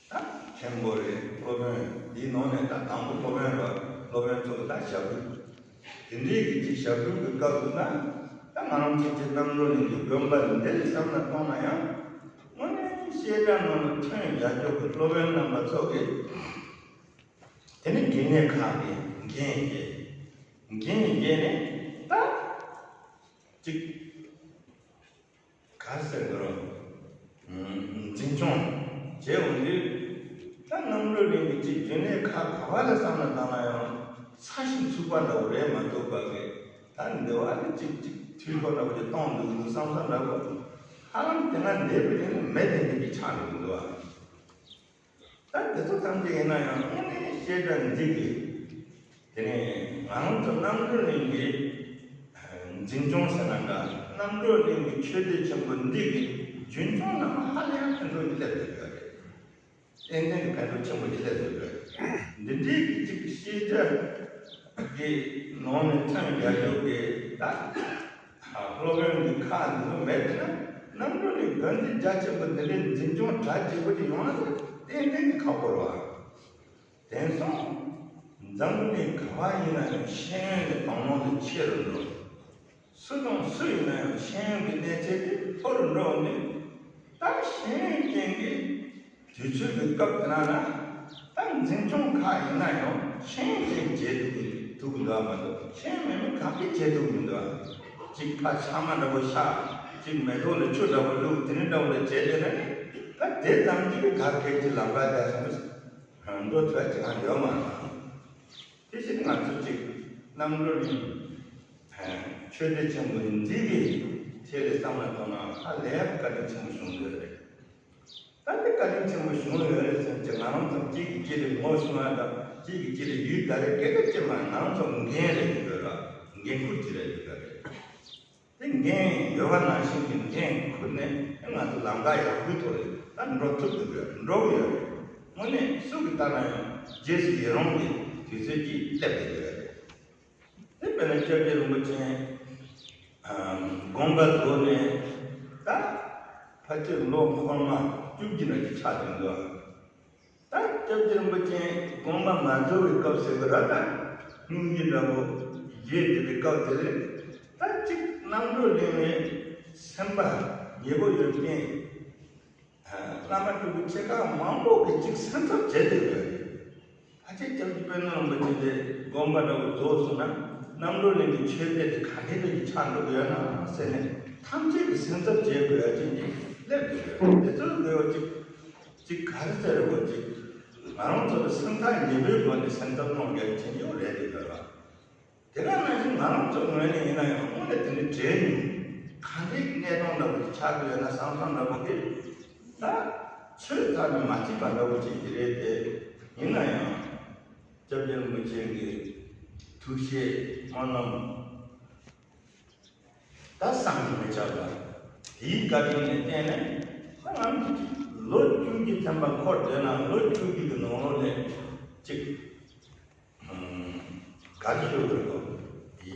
ད་མཁན་པོ་རེད། སློབ་དཔོན་འདིའི་ནང་ནས་ད་དང་པོ་སློབ་དཔོན་ར་སློབ་དཔོན་ཚོ་ལ་ད་ཞབས་བྲོ་དེ་འདྲའི་གི་ཅིག་ཞབས་བྲོ་གི་སྐབས་སུ་ན་ད་ང་རང་ཚོ་ཅིག་རྣམ་གྲོལ་གླིང་གི་དགོན་པ་འདི་ལ་བསམ་བློ་གཏོང་ན་ཡང་དངོས་གནས་བཤད་གྲྭ་ནང་ལ་ཐོན་རྒྱག་རྒྱུ་གི་སློབ་དཔོན་རྣམ་པ་ཚོ་གི་དེ་ནི་དགེ་བསྙེན་ཁག་གི་འགན་བཞེས། འགན་བཞེས་ནས་ད་ཅིག་ག་ཟེར་དགོས་རེད། འཛིན་སྐྱོང་བྱས་འོང་དུས་ད་རྣམ་གྲོལ་གླིང་གི་ཅིག་རྒྱུན་ལས་ཁག་ག་བ་ལ་བསམ་བློ་བཏང་ན་ཡང་ཚ་ཞིང་ཚུགས་པ་འདྲ་བོ་རེད་མ་གཏོགས་པ་གི་ད་འདི་བ་ནི་ཅིག་ཅིག་འཐུས་ཤོར་འདྲ་བོ་ཅིག་གཏོང་འདུག་འདུག་བསམ་བསམ་འདྲ་བོ་ཧ་ལམ་དེ་སྔ་འདས་པའི་རིང་ལ་མེད་དེ་འདི་གི་ཆགས་འདུག་འདུག་བ། ད་དེ་ཚོ་ཐམས་ཅད་ཡིན་ན་ཡང་དངོས་གནས་བཤད་གྲྭ་འདི་གི་དེ་ནས་ང་རང་ཚོ་རྣམ་གྲོལ་གླིང་གི་འཛིན་སྐྱོང་ཟེར་ན་འདྲ། རྣམ་གྲོལ་གླིང་གི་ཆོས་སྡེ་ཆེན་པོ་འདི་གི་རྒྱུན་སྐྱོང་ནང་ཧ་ལས་ཡང་ཕན་ཐོགས་ཀྱི་སླེབས་ཡོད་པ་རེད། ཏན་ཏན་གྱི་ཕན་ཐོགས་ཆེན་པོ་ཞིག་སླེབས་ཡོད་པ་རེད། འདི་འདྲའི་གི་ཅིག་ཤེས་བྱ་གི་ནང་ནས་ཐོན་རྒྱག་རྒྱུ་གི་ད་སློབ་དཔོན་གྱི་ཁ་འདི་ཚོ་མེད་ན་རྣམ་གྲོལ་གླིང་དགོན་སྡེ་རྒྱ་ཆེན་པོ་འདི་འདྲའི་འཛིན་སྐྱོང་གྲ་རྒྱས་པོ་ཅིག་ཡོང་ན་ཏན་ཏན་གྱི་ཁག་པོ་རེད་བ། དེང་སང་འཛམ་བུ་གླིང་ག་བ་ཡིན་ན་ཡང་ཤེས་ཡོན་གྱི་དང་བླངས་དེ་ཆེ་རུ་འགྲོ། སུ་དང་སུ་ཡིན་ན་ཡང་ཤེས་ཡོན་གྱི་གནས་ཚད་དེ་མཐོ་རུ་འགྲོ་ནས་ད་ཤེས་ཡོན་ཅན་གྱི་དུས་ཚོད་ཀྱི་སྐབས་དེ་ན་ན་ད་འཛིན་སྐྱོང་ཁག་ཡིན་ན་ཡང་ཤེས་ཡོན་ཅན་བྱེད་ཐུབ་ཀྱི་ཐུབ་ཀྱི་འདུག་མ་གཏོགས་ཤེས་ཡོན་མེད་མཁན་གང་གིས་བྱེད་ཐུབ་ཀྱི་མི་འདུག་གཅིག་ཕ་ཚང་མ་འདྲ་པོ་ཤ་གཅིག་མེ་ཏོག་ལ་ཆུ་འདྲ་པོ་བླུགས་དེ་ནི་འདྲ་པོ་ལ་བྱེད་དེ་ན་ནི་ད་དེ་ཙམ་གྱིས་ག་གེ་ཅི་ལམ་ཁ་བསྡད་སོང་། འགྲོ་ཐུབ་ཅི་གང་ཡོད་མ་རེད། དེ་བཞིན་ང་ཚོ་གཅིག་རྣམ་གྲོལ་གླིང་ཆོས་སྡེ་ཆེན་པོ་འདི་གི་ཐད་ལ་བསམ་བློ་གཏོང་ན་ཧ་ལས་ཡག་བཀའ་དྲིན་ཆེན་པོ་བྱུང་ཡོད་རེད། ད་ལྟ་བཀའ་དྲིན་ཆེན་པོ་བྱུང་ཡོད་རེད་ཟེར་གྱི་ང་རང་ཚོ་གཅིག་གིས་གཅིག་ལ་ངོ་སྲུང་ཡ་དང་གཅིག་གིས་གཅིག་ལ་ཡུལ་ད་རེད་སྐད་ཆ་ཅི་མ་ང་རང་ཚོ་འགན་རེད་འདུག་ར་འགན་ཁུར་གྱི་རེད་འདུག་རེད། དེ་འགན་ཡོད་པ་ནང་བཞིན་གྱི་འགན་ཁུར་ནས་ང་ཚོ་ལམ་ཁ་ཡག་པོའི་ཐོག་ལ་ད་འགྲོ་ཐུབ་ཀྱི་ཡོད་འགྲོ་གི་ཡོད་རེད། དངོས་གནས་སུ་གིས་ལྟ་ན་ཡང་རྗེས་སུ་ཡི་རང་གི་དུས་ཚོད་ཀྱིས་སླེབས་ཀྱི་ཡོད་རེད། དེ་དཔེར་ན་སྐྱབས་རྗེ་རིན་པོ་ཆེ་དགོངས་པ་རྫོགས་ནས་ད་ཕལ་ཆེར་ལོ་འཁོར་མ་བཅུ་བཞི་འདྲ་ཅིག་ཆགས་བསྡད་འདུག་ད་སྐྱབས་རྗེ་རིན་པོ་ཆེ་དགོངས་པ་མ་རྫོགས་པའི་སྐབས་ཟེར་གི་ར་ད་སྙུང་གཞི་འདྲ་པོ་བཞེས་བསྡད་པའི་སྐབས་དེ་ལས་ད་གཅིག་རྣམ་གྲོལ་གླིང་ནས་སེམས་པ་ཉེ་པོ་ཡོད་མཁན་བླ་མ་སྤྲུལ་སྐུ་ཆེ་ཁག་མང་པོ་གིས་གཅིག་སེམས་འཚབ་བྱས་བསྡད་ཡོད་རེད། ཕལ་ཆེར་སྐྱབས་རྗེ་དཔལ་ནོར་རིན་པོ་ཆེ་དེ་དགོངས་པ་འདྲ་པོ་རྫོགས་སོང་ན་རྣམ་གྲོལ་གླིང་གི་ཆོས་སྡེ་དེ་ག་འདྲའི་འདྲ་ཅིག་ཆགས་འགྲོ་གི་ཡོད་ན་ཟེར་ནས་ཐམས་ཅད་ཀྱིས་སེམས་འཚབ་བྱེད་དགོས་ཡ་ཅིག་སླེབས་འདུག་རེད། དེ་ཚོ་ལ་འགྲོ་ཡ་ཅིག་གཅིག་ག་རེ་ཟེར་རེད་གོ། གཅིག་ང་རང་ཚོ་ལ་སེམས་ཐག་ཉེ་པོའི་སྒོ་ནས་སེམས་འཚབ་གནང་རྒྱུ་ཡིན་ཡོད་རེད་འདུག་ག་དེ་ག་ནང་བཞིན་ང་རང་ཚོ་ངོས་ནས་ཡིན་ན་ཡང་དངོས་གནས་དེ་འདྲའི་གྲས་ཡིན། ག་འདྲའི་གནས་སྟངས་འདྲ་པོ་ཞིག་ཆགས་ཀྱི་ཡོད་ན་བསམ་བསམ་འདྲ་པོ་དེ་ད་ཚོད་ལྟ་ནས་མ་བྱས་པ་འདྲ་པོ་ཅིག་དེ་རེད་དེ། ཡིན་ན་ཡང་སྐྱབས་རྗེ་རིན་པོ་ཆེ་གི་ཐུགས་བཞེད་སྨོན་ལམ། ད་བསམ་གྱིས་མི་ཁྱབ་པ། དེའི་བཀའ་དྲིན་ལ་བརྟེན་ནས་ད་ང་ཚོ་ལོ་བཅུ་བཞི་ཐམ་པ་འཁོར་བསྡད་ན་ལོ་བཅུ་བཞི་གི་ནང་ལོགས་ནས་གཅིག་ག་རེ་ཞུ་དགོས་རེད་གོ། དེ་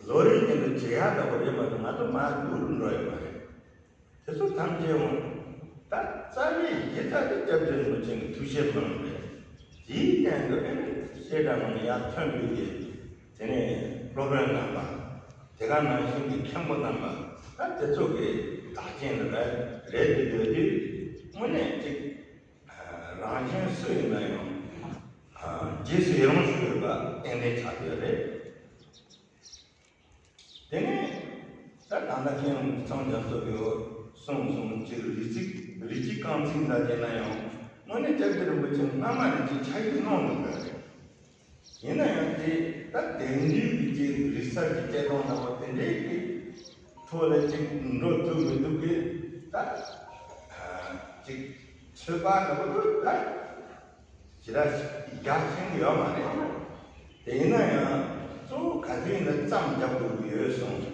ལོ་རེ་བཞིན་དུ་བྱེད་ཡག་འདྲ་པོ་རེད་མ་གཏོགས་ང་ཚོ་མར་སྡུག་རུ་འགྲོ་ཡོད་མ་རེད། དེ་ཚོ་ཐམས་ཅད་འོང་ད་རྩ་བའི་གཞི་རྩ་དེ་སྐྱབས་རྗེ་རིན་པོ་ཆེ་གི་ཐུགས་བཞེད་གནང་རེད། དེའི་སྟེང་དུ་ཨེ་ནི་བཤད་གྲྭ་ནང་ལ་ཡར་ཐོན་དགོས་ཀྱི། དེ་ནས་སློབ་དཔོན་རྣམ་པ། དེ་ག་ནང་བཞིན་གྱི་མཁན་པོ་རྣམ་པ། ད་དེ་ཚོ་གི་བདག་རྐྱེན་རེད་རེད་དེ་ཡོད་དུས་དངོས་གནས་ཅིག་རང་གཞན་སུ་ཡིན་ན་ཡང་རྗེས་སུ་ཡི་རང་ཞུ་དགོས་པ་ཏན་ཏན་ཆགས་ཡོད་རེད། དེ་ནས་ད་ད་ལྟ་མཁན་ཚང་རྒྱ་མཚོ་གིས་གསུངས་སོང་། ཅིག་རི་ཚིག་རི་ཅིག་རྐང་ཚིག་འདྲ་བྱས་ན་ཡང་དངོས་གནས་སྐྱབས་རྗེ་རིན་པོ་ཆེ་སྔ་མ་ནས་ཅིག་ཆ་ཡིག་གནང་འདུག་པ་རེད། ཡིན་ན་ཡང་དེ་ད་དེང་དུས་ཀྱི་ཅིག་རིག་གསར་གྱི་བཤད་སྟངས་འདྲ་པོ་དེ་འདྲའི་གི་ཐོག་ལ་ཅིག་འགྲོ་ཐུབ་མི་ཐུབ་ཀྱི་ད་ཅིག་ཚོད་དཔག་འདྲ་པོ་འདུག་ད་ཇི་ལྟར་ རྒྱ་ཆེན་གྱི་ཡོད་མ་རེད། དེ་ཡིན་ན་ཡང་གཙོ་བོ་ག་དུས་ཡིན་ན་རྩོམ་རྒྱག་དགོས་ཀྱི་ཡོད་གསུངས།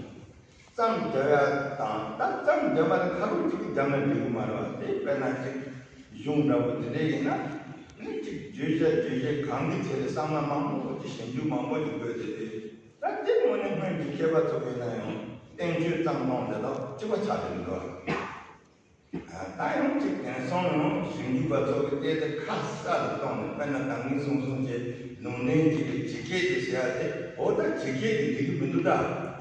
རྩོམ་རྒྱག་ཡ་དང་ད་རྩོམ་རྒྱག་པ་ལ་ཁ་ལོ་གཅིག་རྒྱག་ན་འགྲིག་གི་མ་རེད་བ། དེ་དཔེར་ན་གཅིག་གཞུང་འདྲ་པོ་དེ་འདྲ་ཡིན་ན་ནི་གཅིག་བརྗོད་བྱ་རྗོད་བྱེད་གང་གི་ཆེད་ལ་བསམ་བློ་མང་པོ་ཅིག་ཞིབ་འཇུག་མང་པོ་ཅིག་དགོས་ཏེ། དེ་ད་དེ་དངོས་གནས་སྔོན་གྱི་མཁས་པ་ཚོ་གིས་ན་ཡང་བསྟན་བཅོས་རྩོམ་གཏོང་དེ་དག་གཅིག་པ་ཆགས་ཀྱི་འདུག་ད་ཡང་གཅིག་དེང་སང་ཡང་ཞིབ་འཇུག་པ་ཚོ་གིས་བལྟས་ཏེ་ཁ་གསལ་དུ་གཏོང་ནས། དཔེར་ན་ད་ངས་གསུངས་གསུངས་ཀྱི་ལུང་ལྡན་གྱི་ཇི་སྐད་དུ་ཟེར་ཡ་དེ། འོ་ད་ཇི་སྐད་དུ་འགྲིག་གི་མི་འདུག་ད་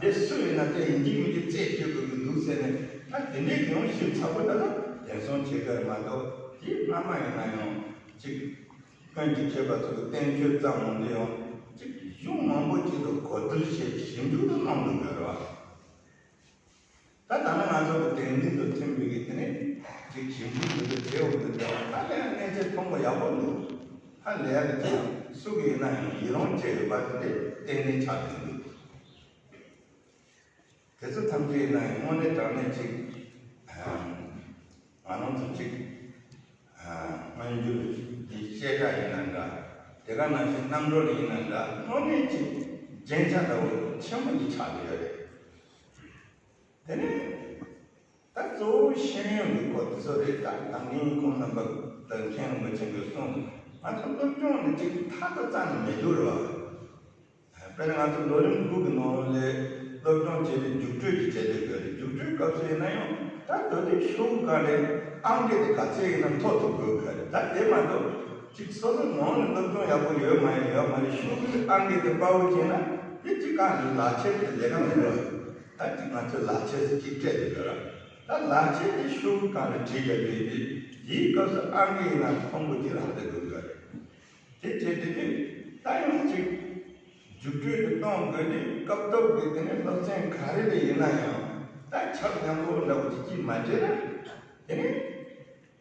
དེ་སུ་ཡིན་ན་དེ་ཡིན་གཅིག་མིན་གཅིག་རྩད་གཅོད་དགོས་ཀྱི་འདུག་ཟེར་ནས། ད་དེ་འདྲའི་ཡང་ཞིབ་ཚགས་པོ་ད་ལ་དེང་སང་བྱེད་དགོས་མ་གཏོགས། དེ་སྔ་མ་ཡིན་ན་ཡང་གཅིག་ཀུན་གྱིས་མཁས་པ་ཚོ་གིས་བསྟན་བཅོས་རྩོམ་ཡོང་དུས་ཡང་གཅིག་གཞུང་མང་པོ་ཅིག་ཏུ་གོ་བསྡུར་བྱས་ཞིབ་འཇུག་ཏུ་གནང་འདུག་ཡོད་རེད་བ། ད་ད་ནི་ང་ཚོ་གི་དེང་དུས་སུ་ཐོན་པའི་གི་དེ་ནས་ཅིག་ཞིབ་འཇུག་འདི་ཚོ་བྱེད་འོང་དུས། ད་ལན་གནས་ཚད་མཐོན་པོ་ཡག་པོ་འདུག་ཧ་ལས་ཡག་གི་ཅིག་སུ་གི་ཡིན་ན་ཡང་ཡི་རང་བྱེད་ཡོད་པ་དེ་འདྲ་ཏན་ཏན་ཆགས་བསྡད་འདུག་དེ་ཚོ་ཐམས་ཅད་ཡིན་ན་ཡང་དངོས་གནས་དྲང་གནས་ཅིག་ང་རང་ཚོ་ཅིག་སྔ་འགྱུར་གྱི་བཤད་གྲྭ་ཡིན་ན་འདྲ། དེ་ག་ནང་བཞིན་རྣམ་གྲོལ་ཡིན་ན་འདྲ། དངོས་གནས་ཅིག་རྒྱན་ཆ་འདྲ་བོ་ཆེན་པོ་ཅིག་ཆགས་བསྡད་ཡོད་རེད། དེ་ནས་ད་གཙོ་བོ་ཤེས་ཡོན་གྱི་སྐོར་དེ་ཚོ་རེད། ད་ད་གིན་ཁོང་རྣམ་པ་ད་མཁན་རིན་པོ་ཆེ་གིས་གསུངས། ང་ཚོ་སློབ་སྦྱོང་ནི་གཅིག་མཐའ་དང་རྩ་ནས་མེད་རྒྱུ་རེད་བ། དཔེར་ན་ང་ཚོ་ལོ་རིམ་དགུ་གི་ནང་ལ་སློབ་སྦྱོང་བྱེད་པའི་རྒྱུགས་སྤྲོད་ཀྱི་བྱེད་ལས་དགོས་རེད། རྒྱུགས་སྤྲོད་སྐབས་སུ་ཡིན་ན་ཡང་ད་ད་དུང་ཤོག་གུ་སྒང་ལ་ཨང་ཀི་དེ་ག་ཚད་ཡིན་ན་མཐོ་ཐུབ་དགོས་གི་རེད། ད་དེ་མ་གཏོགས་ཅིག་སོ་སོ་ནང་ལ་སློབ་སྦྱོང་ཡག་པོ་ཡོད་མ་ཡོད་ཡོད་མ་རེད། ཤོག་གུའི་ཨང་ཀི་དེ་དཔའ་བོ་བྱས་ན་དེ་ཅིག་གང་ལག་ཁྱེར་དེ་ལས་ཀ་མི་འགྲོ། ད་ཅིག་ང་ཚོས་ལག་ཁྱེར་ཅིག་སྤྲད་དེ་ཡོད་ར། ད་ལག་ཁྱེར་དེ་ཤོག་གུ་སྒང་ལ་བྲིས་བསྡད་དུས་དེ་དེའི་སྐབས་སུ་ཨང་ཀི་ཡིན་ན་མཐོན་པོ་ཅིག་རག་བསྡད་དགོས་གི་རེད། དེ་བྱས་དེ་དུས་ད་ཡང་ཅིག་རྒྱུགས་སྤྲོད་དུ་གཏོང་དགོས་དུས་སྐབས་ཐོག་གི་དེ་ནས་སློབ་ཚན་ག་རེ་རེ་ཡིན་ན་ཡང་ད་ཆ་མཉམ་པོ་འདྲ་བོ་ཅིག་ཅིག་མ་བྱས་ན་དེ་ནས་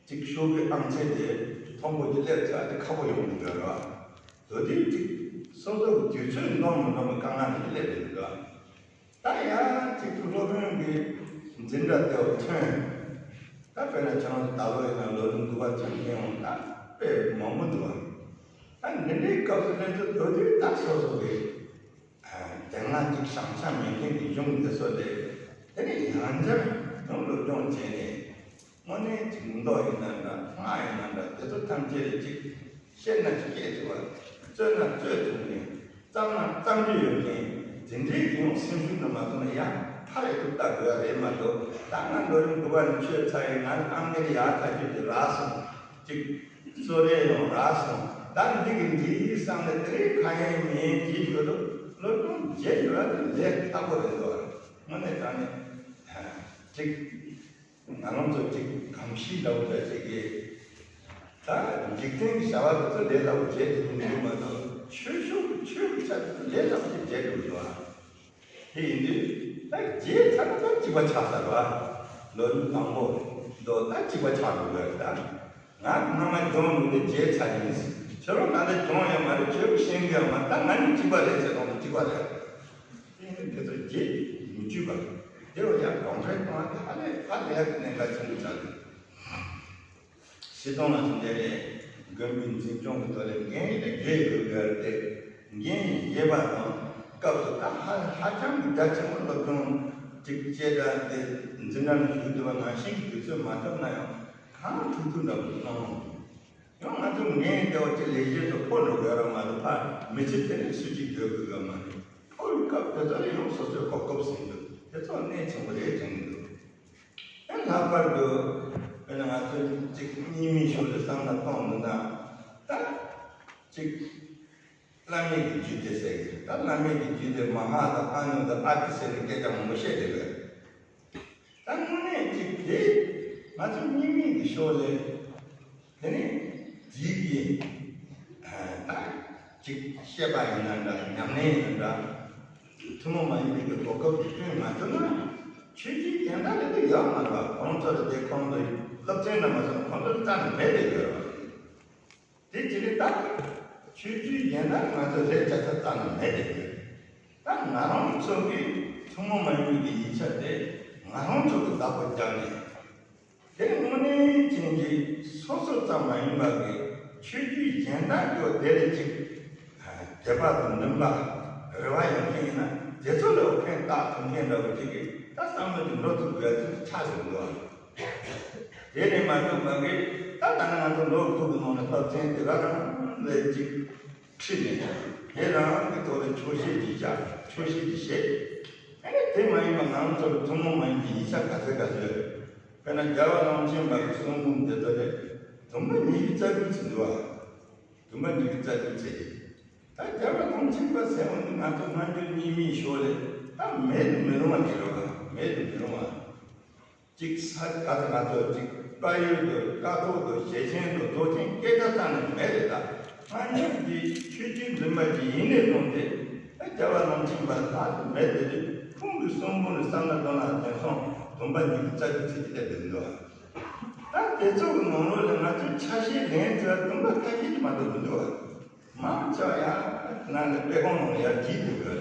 ཅིག་ཤོག་གུའི་ཨང་ཚད་དེ་མཐོན་པོ་ཅིག་སླེབས་ཚར་དེ་ཁག་པོ་ཡོང་གི་འདུག་ར། དེ་དུས་ཅིག་སོ་སོ་གི་དུས་ཚོད་འདང་མི་འདང་བའི་དཀའ་ངལ་དེ་སླེབས་ཡོང་གི་འདུག་ད་ཡང་གཅིག་ཏུ་སློབ་དཔོན་གྱི་འཛིན་གྲྭ་དེ་བ་ཐོན། ད་དཔེར་ན་ཁྱེད་རང་ད་ལོ་ཡིན་ན་ལོ་རིམ་དགུ་པ་ཚུན་ཕན་ཡོང་ད་དཔེ་མང་པོ་འདུག་བ། ད་འདི་འདྲའི་སྐབས་སུ་ལྷན་ཚོ་དོ་དུས་ད་སོ་སོ་གི་དེ་སྔ་གཅིག་བྱང་ཆ་མེད་མཁན་གྱི་གཞུང་འདི་ཚོ་ལས་དེ་ནས་ཡང་བསྐྱར་ཡང་སློབ་སྦྱོང་བྱས་ནས། དངོས་གནས་ཅིག་མདོ་ཡིན་ན་འདྲ། སྔགས་ཡིན་ན་འདྲ། དེ་ཚོ་ཐམས་ཅད་ཅིག་ཤེས་ན་ཤེས་ཐུབ་པ། རྩོད་ན་རྩོད་ཐུབ་མཁན། བརྩམས་ན་བརྩམ་རྒྱུ་ཡོད་མཁན། དེ་འདྲའི་ཡང་སེམས་ཤུགས་དུ་མ་སོང་ན་ཡང་ཐག་ཡག་ཏུ་ལྟ་དགོས་ཡ་རེད་མ་གཏོགས། ད་ང་ལོ་རིམ་དགུ་པ་ནས་ཆོས་ཚར་ཡིན། ང་ཨང་ཀི་ཡག་ཐག་ཆོད་དེ་རག་སོང་། ཅིག་གསོལ་རས་ཡང་རག་སོང་། ད་འདི་གི་འདི་ཡིན་བསམ་ནས་དེ་རིང་ཁ་ཡན་མིན་གྱིས་ཞུ་དུས་སློབ་སྦྱོང་བརྗེད་འགྲོ་ཡ་དེ་ལས་སླ་པོ་རེད་འདུག་དངོས་གནས་དྲང་གནས་ཅིག་ང་རང་ཚོ་གཅིག་གོམས་གཤིས་འདྲ་བོ་འདྲ་ཅིག་གིས། ད་འཇིག་རྟེན་གྱི་བྱ་བ་དེ་ཚོ་ལས་སླ་པོ་བྱེད་ཐུབ་ཀྱི་མི་འདུག་མ་གཏོགས། ཆོས་ཕྱོགས་ཀྱི་ཆོས་ཀྱི་ཆ་དེ་ཚོ་ལས་སླ་པོ་ཞིག་བྱེད་ཐུབ་འདུག་ཨ། དེ་ཡིན་དུས་ད་བརྗེད་ཚར་ན་ད་གཅིག་པ་ཆགས་ཚར་བ། ལོ་རིམ་དང་པོ་འདུག་ད་གཅིག་པ་ཆགས་འགྲོ་གི་རེད་ད། ང་སྔ་མ་སྦྱོང་མི་འདུག་བརྗེད་ཚར་ཡིན། ཁྱོད་རང་ད་ལྟ་སྦྱོང་ཡོད་མ་རེད། ཁྱོད་ཀྱིས་ཤེས་ཀྱི་ཡོད་མ་རེད། ད་ང་གཉིས་གཅིག་པ་རེད་ཟེར་གཏོང་དུས་གཅིག་པ་རེད། དེ་ནི་དེ་ཚོ་རྗེས་མི་གཅོད་པ། དེ་བས་ཡང་གོང་འཕེལ་གཏོང་བ་དེ་ཧ་ལས་ཧ་ལས་ཀྱི་གནད་འགག་ཆེན་པོ་ཆགས་འདུག་སྤྱིར་བཏང་ལ་སོང་དེ་ནས་མགོན་པོའི་འཛིན་སྐྱོང་གི་ཐོག་ལས་འགན་དེ་བཞེས་དགོས་པའི་རེད་དེ། འགན་བཞེས་པ་དང་སྐབས་སུ་ད་ཧ་ཧ་ཅང་གི་རྒྱ་ཆེན་པོ་སློབ་སྦྱོང་ཅིག་བྱས་དང་དེ་འཛིན་གྲྭ་ནང་ཞུགས་དགོས་པ་ནང་བཞིན་གྱི་དུས་ཚོད་མ་ཐོབ་ན་ཡང་གང་ཐུབ་ཐུབ་འདྲ་པོ་གནང་། ཡང་ང་ཚོ་ངས་ལྟ་བ་ཅིག་ལས་གཞི་དེ་ཕོ་འགྲོ་དགོས་ར་མ་གཏོགས་ཕར་མི་ཚེ་དེ་ནས་སུ་གཅིག་སྡོད་དགོས་ཀྱི་མ་རེད། ཕོ་བའི་སྐབས་དེ་ཚོ་ལ་ཡང་སོ་སོའི་གོ་སྐབས་ཟིན་འདུག་དེ་ཚོ་གནད་ཆེན་པོ་རེད་དྲན་གྱི་འདུག་ཨེ་ལྷག་པར་དུ་དཔེར་ན་ང་ཚོས་ཅིག་གཉིས་མིན་ཤོག་ལ་བསམ་བློ་གཏོང་འདུག་ན། ད་ཅིག་བླ་མེད་ཀྱི་རྒྱུད་སྡེ་ཟེར་གྱི་རེད། ད་བླ་མེད་ཀྱི་རྒྱུད་སྡེ་མ་ཧཱ་དང་ཨ་ནུ་དང་ཨ་ཏི་ཟེར་ནས་སྐད་ཆ་མང་པོ་བཤད་བསྡད་ཡོད། ད་དངོས་གནས་ཅིག་དེ་ང་ཚོ་གཉིས་མིན་གྱི་ཤོག་ལས་དེ་ནས་རྗེས་ཀྱི་ད་ཅིག་བཤད་པ་ཡིན་ན་འདྲ། ཉམས་ལེན་ཡིན་ན་འདྲ། ཐུན་མོང་མ་ཡིན་པའི་གི་གོ་སྐབས་ཤིག་བསྐྲུན་མ་ཐུབ་ན་ཆོས་བརྒྱུད་གཞན་དག་ལ་དེ་ཡོད་མ་རེད་བ། ཁོང་ཚོ་ལ་དེ་ཁོང་ཚོའི་སློབ་ཚན་འདྲ་མ་སོང་ཁོང་ཚོ་ལ་རྩ་ནས་མེད་དེ་ཡོད་རེད་བ། དེ་ཅི་རེད་ད། ཆོས་བརྒྱུད་གཞན་དག་ང་ཚོ་ལས་བྱ་ས་རྩ་ནས་མེད་དེ་ཡོད། ད་ང་རང་ཚོ་གི་ཐུན་མོང་མ་ཡིན་པའི་གི་ཡིག་ཆ་དེ་ང་རང་ཚོ་གི་བདག་པོ་རྒྱག་ནས། དེ་དངོས་གནས་ཅན་གྱི་སོ་སོ་ཙམ་མ་ཡིན་པ་གི་ ཆོས་བརྒྱུད་གཞན་དག་གི་དེ་ལས་ཅིག་དད་པ་དང་འདུན་པ་རེ་བ་ཡོད་མཁན་ཡིན་ན་དེ་ཚོ་ལ་ཕན་བཏགས་ཐུབ་མཁན་འདྲ་བོ་ཅིག་གིས་ད་བསམ་བློ་དེ་འགྲོ་ཐུབ་དགོས་ཚུལ་ཆགས་ཡོང་འདུག་བ། དེ་ནས་མ་གཏོགས་མ་གི་ད་ད་ནི་ང་ཚོ་ལོ་དགུ་གི་ནང་ནས་སློབ་ཚན་དེ་ག་རང་ལས་ཅིག་ཁྲིད་ནས་དེ་རང་གི་ཐོག་ལ་ཆོག་ཤེས་ཀྱི་བྱ་ཆོག་ཤེས་ཀྱི་བྱེད། ཨ་ནི་དེ་མ་ཡིན་པ་ང་ཚོ་ལ་ཐུན་མོང་མ་ཡིན་པའི་ཡིག་ཆ་ག་ཚད་ག་ཚད་ཡོད། དཔེར་ན་རྒྱལ་བ་ཀློང་ཆེན་པ་གི་གསུང་འབུམ་དེ་ཚོ་ལས་དུམ་བུ་ཉི་ཤུ་རྩ་དགུ་ཚིག་འདུག་བ། དུམ་བུ་ཉི་ཤུ་རྩ་དགུ་ཚིག་རེད། ད་རྒྱལ་བ་ཀློང་ཆེན་པ་ཟེར་བ་ནི་ང་ཚོ་སྔ་འགྱུར་རྙིང་མའི་ཕྱོགས་ལས་ད་མེད་དུ་མི་རུང་བ་དེ་རེད་བ། མེད་དུ་མི་རུང་བ། གཅིག་ས་ག་ས་ང་ཚོ་གཅིག་བཀའ་ཡོད་དོ་བཀའ་ཐོག་ཏུ་ཞལ་ཆེན་དུ་རྫོགས་ཆེན་སྐད་ཆ་རྩ་ནས་མེད་རེད། ད་སྔ་འགྱུར་གྱི་ཆོས་བརྒྱུད་འཛིན་པ་ཅིག་ཡིན་ནས་བཟུང་སྟེ་ད་རྒྱལ་བ་ཀློང་ཆེན་པ་ལྷག་ཏུ་མེད་དེ་རེད། ཁོང་གི་གསུང་འབུམ་ནི་བསམ་བློ་གཏོང་ན་དེང་སང་དུམ་བུ་ཉི་ཤུ་རྩ་དགུ་ཚིག་གི་སླེབས་བསྡད་འདུག་ད་དེ་ཚོ་གི་ནང་ལོགས་ལ་ང་ཚོས་ཆ་ཤས་ལེན་ཐུབ་པ་དུམ་བུ་ཁ་ཤས་ཀྱིས་མ་གཏོགས་མི་འདུག་བ། མང་ཆེ་བ་ཡང་ནང་ལ་དཔེ་ཁང་ནང་ལ་ཡར་བྲིས་འདུག་གི།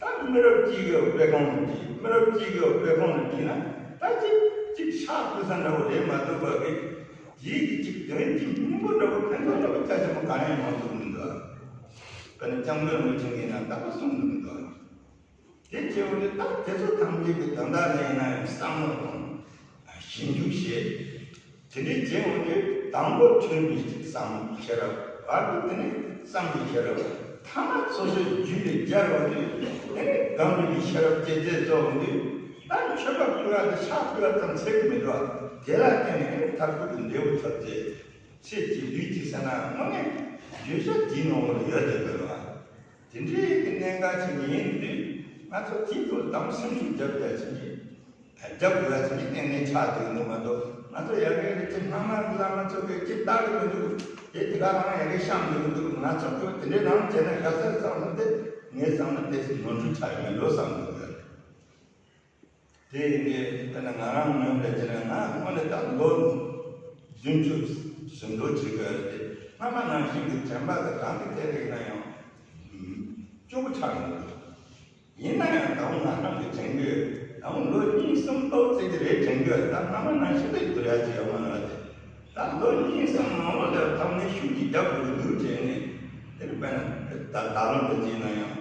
ད་མི་རབས་གཅིག་གི་དཔེ་ཁང་ནང་བྲིས། མི་རབས་གཅིག་གི་དཔེ་ཁང་ནང་བྲིས་ན་ད་གཅིག་གཅིག་ཕྱག་ཕུལ་ས་འདྲ་བོ་རེད་མ་གཏོགས་པ་གི་རྗེས་ཀྱི་གཅིག་དོན་གཅིག་སྙིང་པོ་འདྲ་བོ་ཕན་ཐོགས་འདྲ་བོ་རྒྱ་ཆེན་པོ་གང་ཡང་ཡོང་ཐུབ་མི་འདུག་ཨ་ནི་སྐྱབས་མགོན་རིན་པོ་ཆེ་གིས་ན་ད་ག་གསུང་གི་མི་འདུག་དེ་བྱས་པ་ནི་ད་དེ་ཚོ་ཐམས་ཅད་ཀྱི་དོན་དག་ལ་ཡིན་ན་ཡང་བསམ་བློ་དང་ཞིབ་འཇུག་བྱས། དེ་འདྲའི་རྗེས་འོང་དུས་དང་པོ་ཐོན་པའི་བསམ་ཤེས་རབ། བར་དུ་དེ་ནས་བསམ་པའི་ཤེས་རབ། ཐ་མ་སོ་སོའི་རྒྱུད་ལ་སྦྱར་བ་དུས་དེ་ནས་སྒོམ་པའི་ཤེས་རབ་བསྐྱེད་རྫས་རྫོགས་འོང་དུས་ད་མཆོད་པ་ཕུལ་བ་དང་ཕྱག་ཕུལ་བ་ཙམ་ཚད་ཀྱི་མི་འགྲོ་བ། དེ་ལ་བརྟེན་ནས་མཐར་ཐུག་གི་འབྲས་བུ་ཐོབ་རྫས། ཚེ་གཅིག་ལུས་གཅིག་ཟེར་ན་དངོས་གནས་བརྗོད་བྱ་དེའི་ནང་ལ་ཡོད་བསྡད་དགོས་རེད་བ། དེ་འདྲའི་གི་གནད་འགག་ཅིག་ཡིན་དུས་ང་ཚོ་དེའི་ཐོག་དམ་སེམས་ཤུགས་རྒྱབ་བསྡད་ཅིག་རྒྱབ་དགོས་ཡ་ཅིག་གཏན་ནས་ཆགས་བསྡད་ཀྱི་འདུག་མ་གཏོགས། ང་ཚོ་ཡ་གི་རེད་དེ་སྔ་མ་གི་བླ་མ་ཚོ་གིས་ཅི་ལྟ་གི་མི་འདུག་དེ་དེ་ག་རང་ཡ་གི་བཤམས་བསྡད་ཀྱི་འདུག་ང་ཚོ་གིས་དེ་འདྲའི་རང་བྱས་ན་དགའ་ས་བསམ་ན་དེ་ངའི་བསམ་ན་དེ་ནོར་འཁྲུལ་ཆགས་ཡོད་མེད་ལོ་བསམ་འདུག་གི། དེ་ཡིན་དུས་དཔེར་ན་ང་རང་ངོས་ནས་བྱས་ན་ང་དངོས་གནས་ད་ལོ་བདུན་ཅུ་ཟིན་འགྲོ་བྱེད་དགོས་རེད་དེ། སྔ་མ་ནང་བཞིན་གྱི་དྲན་པ་དང་གང་གི་ཐད་ལ་ཡིན་ན་ཡང་སྐྱོ་པོ་ཆགས་ཡོང་གི་འདུག་ཡིན་ན་ཡང་ད་རུང་ང་རང་གི་དྲན་གྱི་ཡོད། ད་རུང་ལོ་གཉིས་གསུམ་ཏོག་ཙམ་གྱི་རེད་དྲན་གྱི་ཡོད། ད་སྔ་མ་ནང་བཞིན་དུ་འགྱུར་ཡ་ཅིག་ཡོད་མ་རེད་དེ། ད་ལོ་གཉིས་གསུམ་མང་པོ་ལ་ཐོག་ནས་ཤུགས་ཀྱིས་རྒྱབ་དགོས་ཀྱི་འདུག་དྲན་ནས། དེ་ནི་དཔེར་ན་ད་ད་ལོ་འདི་ཅིག་ཡིན་ན་ཡང་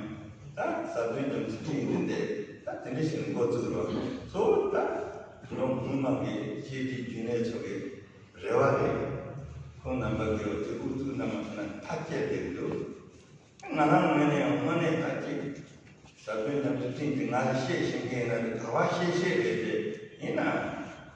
ད་ཟབ་དོན་རྒྱ་མཚོ་སྤྲིན་འདི་འདི་ད་དེ་འདྲ་ཞིག་འགོ་བཙུགས་རོགས། གཙོ་བོ་ད་ལོ་སྔོན་མ་གི་ཤེས་རིག་རྒྱུན་ལས་ཚོ་གི་རེ་བ་རེད། ཁོང་རྣམ་པ་གི་དེ་དབུ་ཚུགས་རྣམ་པ་ཚོ་ན་མཐའ་སྐྱེལ་བསྡད་ཀྱི་འདུག་ང་རང་ངོས་ནས་ཡང་དངོས་གནས་ད་ཅིག་ཟབ་དོན་རྒྱ་མཚོ་སྤྲིན་གྱིས་ང་ལ་བཤད་ཤེས་མཁན་ཡིན་ན་དེ་ག་བ་བཤད་ཤེས་རེད་དེ། ཡིན་ན་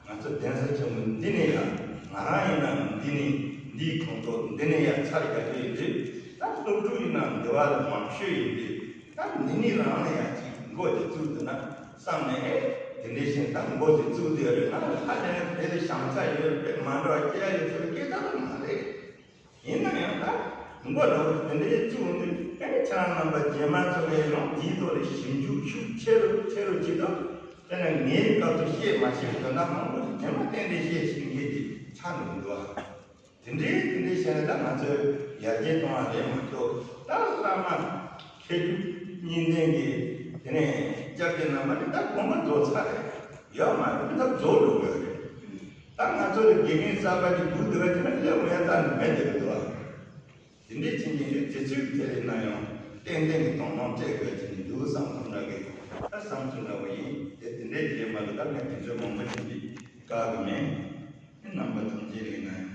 ང་ཚོ་གདན་ས་ཆེན་མོ་འདི་ནས་ཡང་ང་རང་ཡིན་ན་འདི་ནས་འདིའི་ཁོངས་གཏོགས་འདི་ནས་ཡང་ཚར་རྒྱག་རྒྱུ་ཡིན་དུས། ད་སློབ་ཕྲུག་ཡིན་ན་འདི་བ་ལ་མང་ཤོས་ཡིན་དུས། ད་འདི་ནས་རང་ལ་ཡང་ཅིག་འགོ་དེ་བཙུགས་འདུག་ན་བསམ་ནས། ཨེ་དེ་འདྲའི་ཞིག་ད་འགོ་དེ་བཙུགས་དེ་རེད། ང་ལ་ཧ་ལས་དེ་ལ་བྱང་ས་ཡོད་པས་མ་འགྲོ་བ་སྐྱེ་ཡ་ཡོད་ཚུལ་སྐད་ཆ་ལ་མ་རེད། ཡིན་ན་ཡང་ད་མགོ་ལོག་དེ་འདྲའི་བཙུགས་འདུག་ཨེ་ཁྱེད་རང་རྣམ་པ་རྗེས་མ་ཚོ་ལས་ཡང་འདིའི་ཐོག་ལ་ཞིབ་འཇུག་ཤུགས་ཆེ་རུ་ཆེ་རུ་བྱེད་དང་། དེ་ནས་ངའི་སྐབས་སུ་བཤད་མ་ཤེས་དོན་དག་མང་པོ་ཞིག་རྗེས་མ་ཏན་ཏན་བཤད་ཤེས་མཁན་ཅིག་ཆགས་འདུག་འདུག་ཨ། དེ་འདྲའི་དེ་འདྲའི་བཤད་ན་ད་ང་ཚོས་ཡར་རྒྱས་གཏོང་བ་རེད་མ་གཏོགས། ད་བླ་མ་མཁས་གྲུབ་གཉིས་ལྡན་གྱི་དེ་ནས་སྐྱབས་རྗེ་རྣམ་པ་ནི་ད་དགོངས་པ་རྫོགས་ཚར་རེད། ཡོད་མ་རེད། ད་རྫོགས་འགྲོ་དགོས་རེད། ད་ང་ཚོ་ལ་དགེ་རྒན་གསར་པ་ཅིག་སྒུག་བསྡད་པ་དེ་ན་སླེབས་འོང་ཡ་རྩ་ནས་མེད་བསྡད་ཀྱི་འདུག་ཨ། དེ་འདྲའི་ཕྱིན་ཆད་ནི་དུས་ཚོད་དེ་རིང་ན་ཡང་ཏན་ཏན་གྱི་དོ་སྣང་སྤྲད་དགོས་ཀྱི་འདུག་བསམ་ཐུབ་འདྲ་གི་ད་བསམ་ཚུལ་འདྲ་བོ་ཡིན། དེ་དེ་འདྲའི་རྗེས་མ་ལ་ད་ངས་དུས་ཚོད་མང་པོ་ཞིག་གི་བཀག་གི་མེད། རྣམ་པ་ཐམས་ཅད་ལ་ཡིན་ན་ཡང་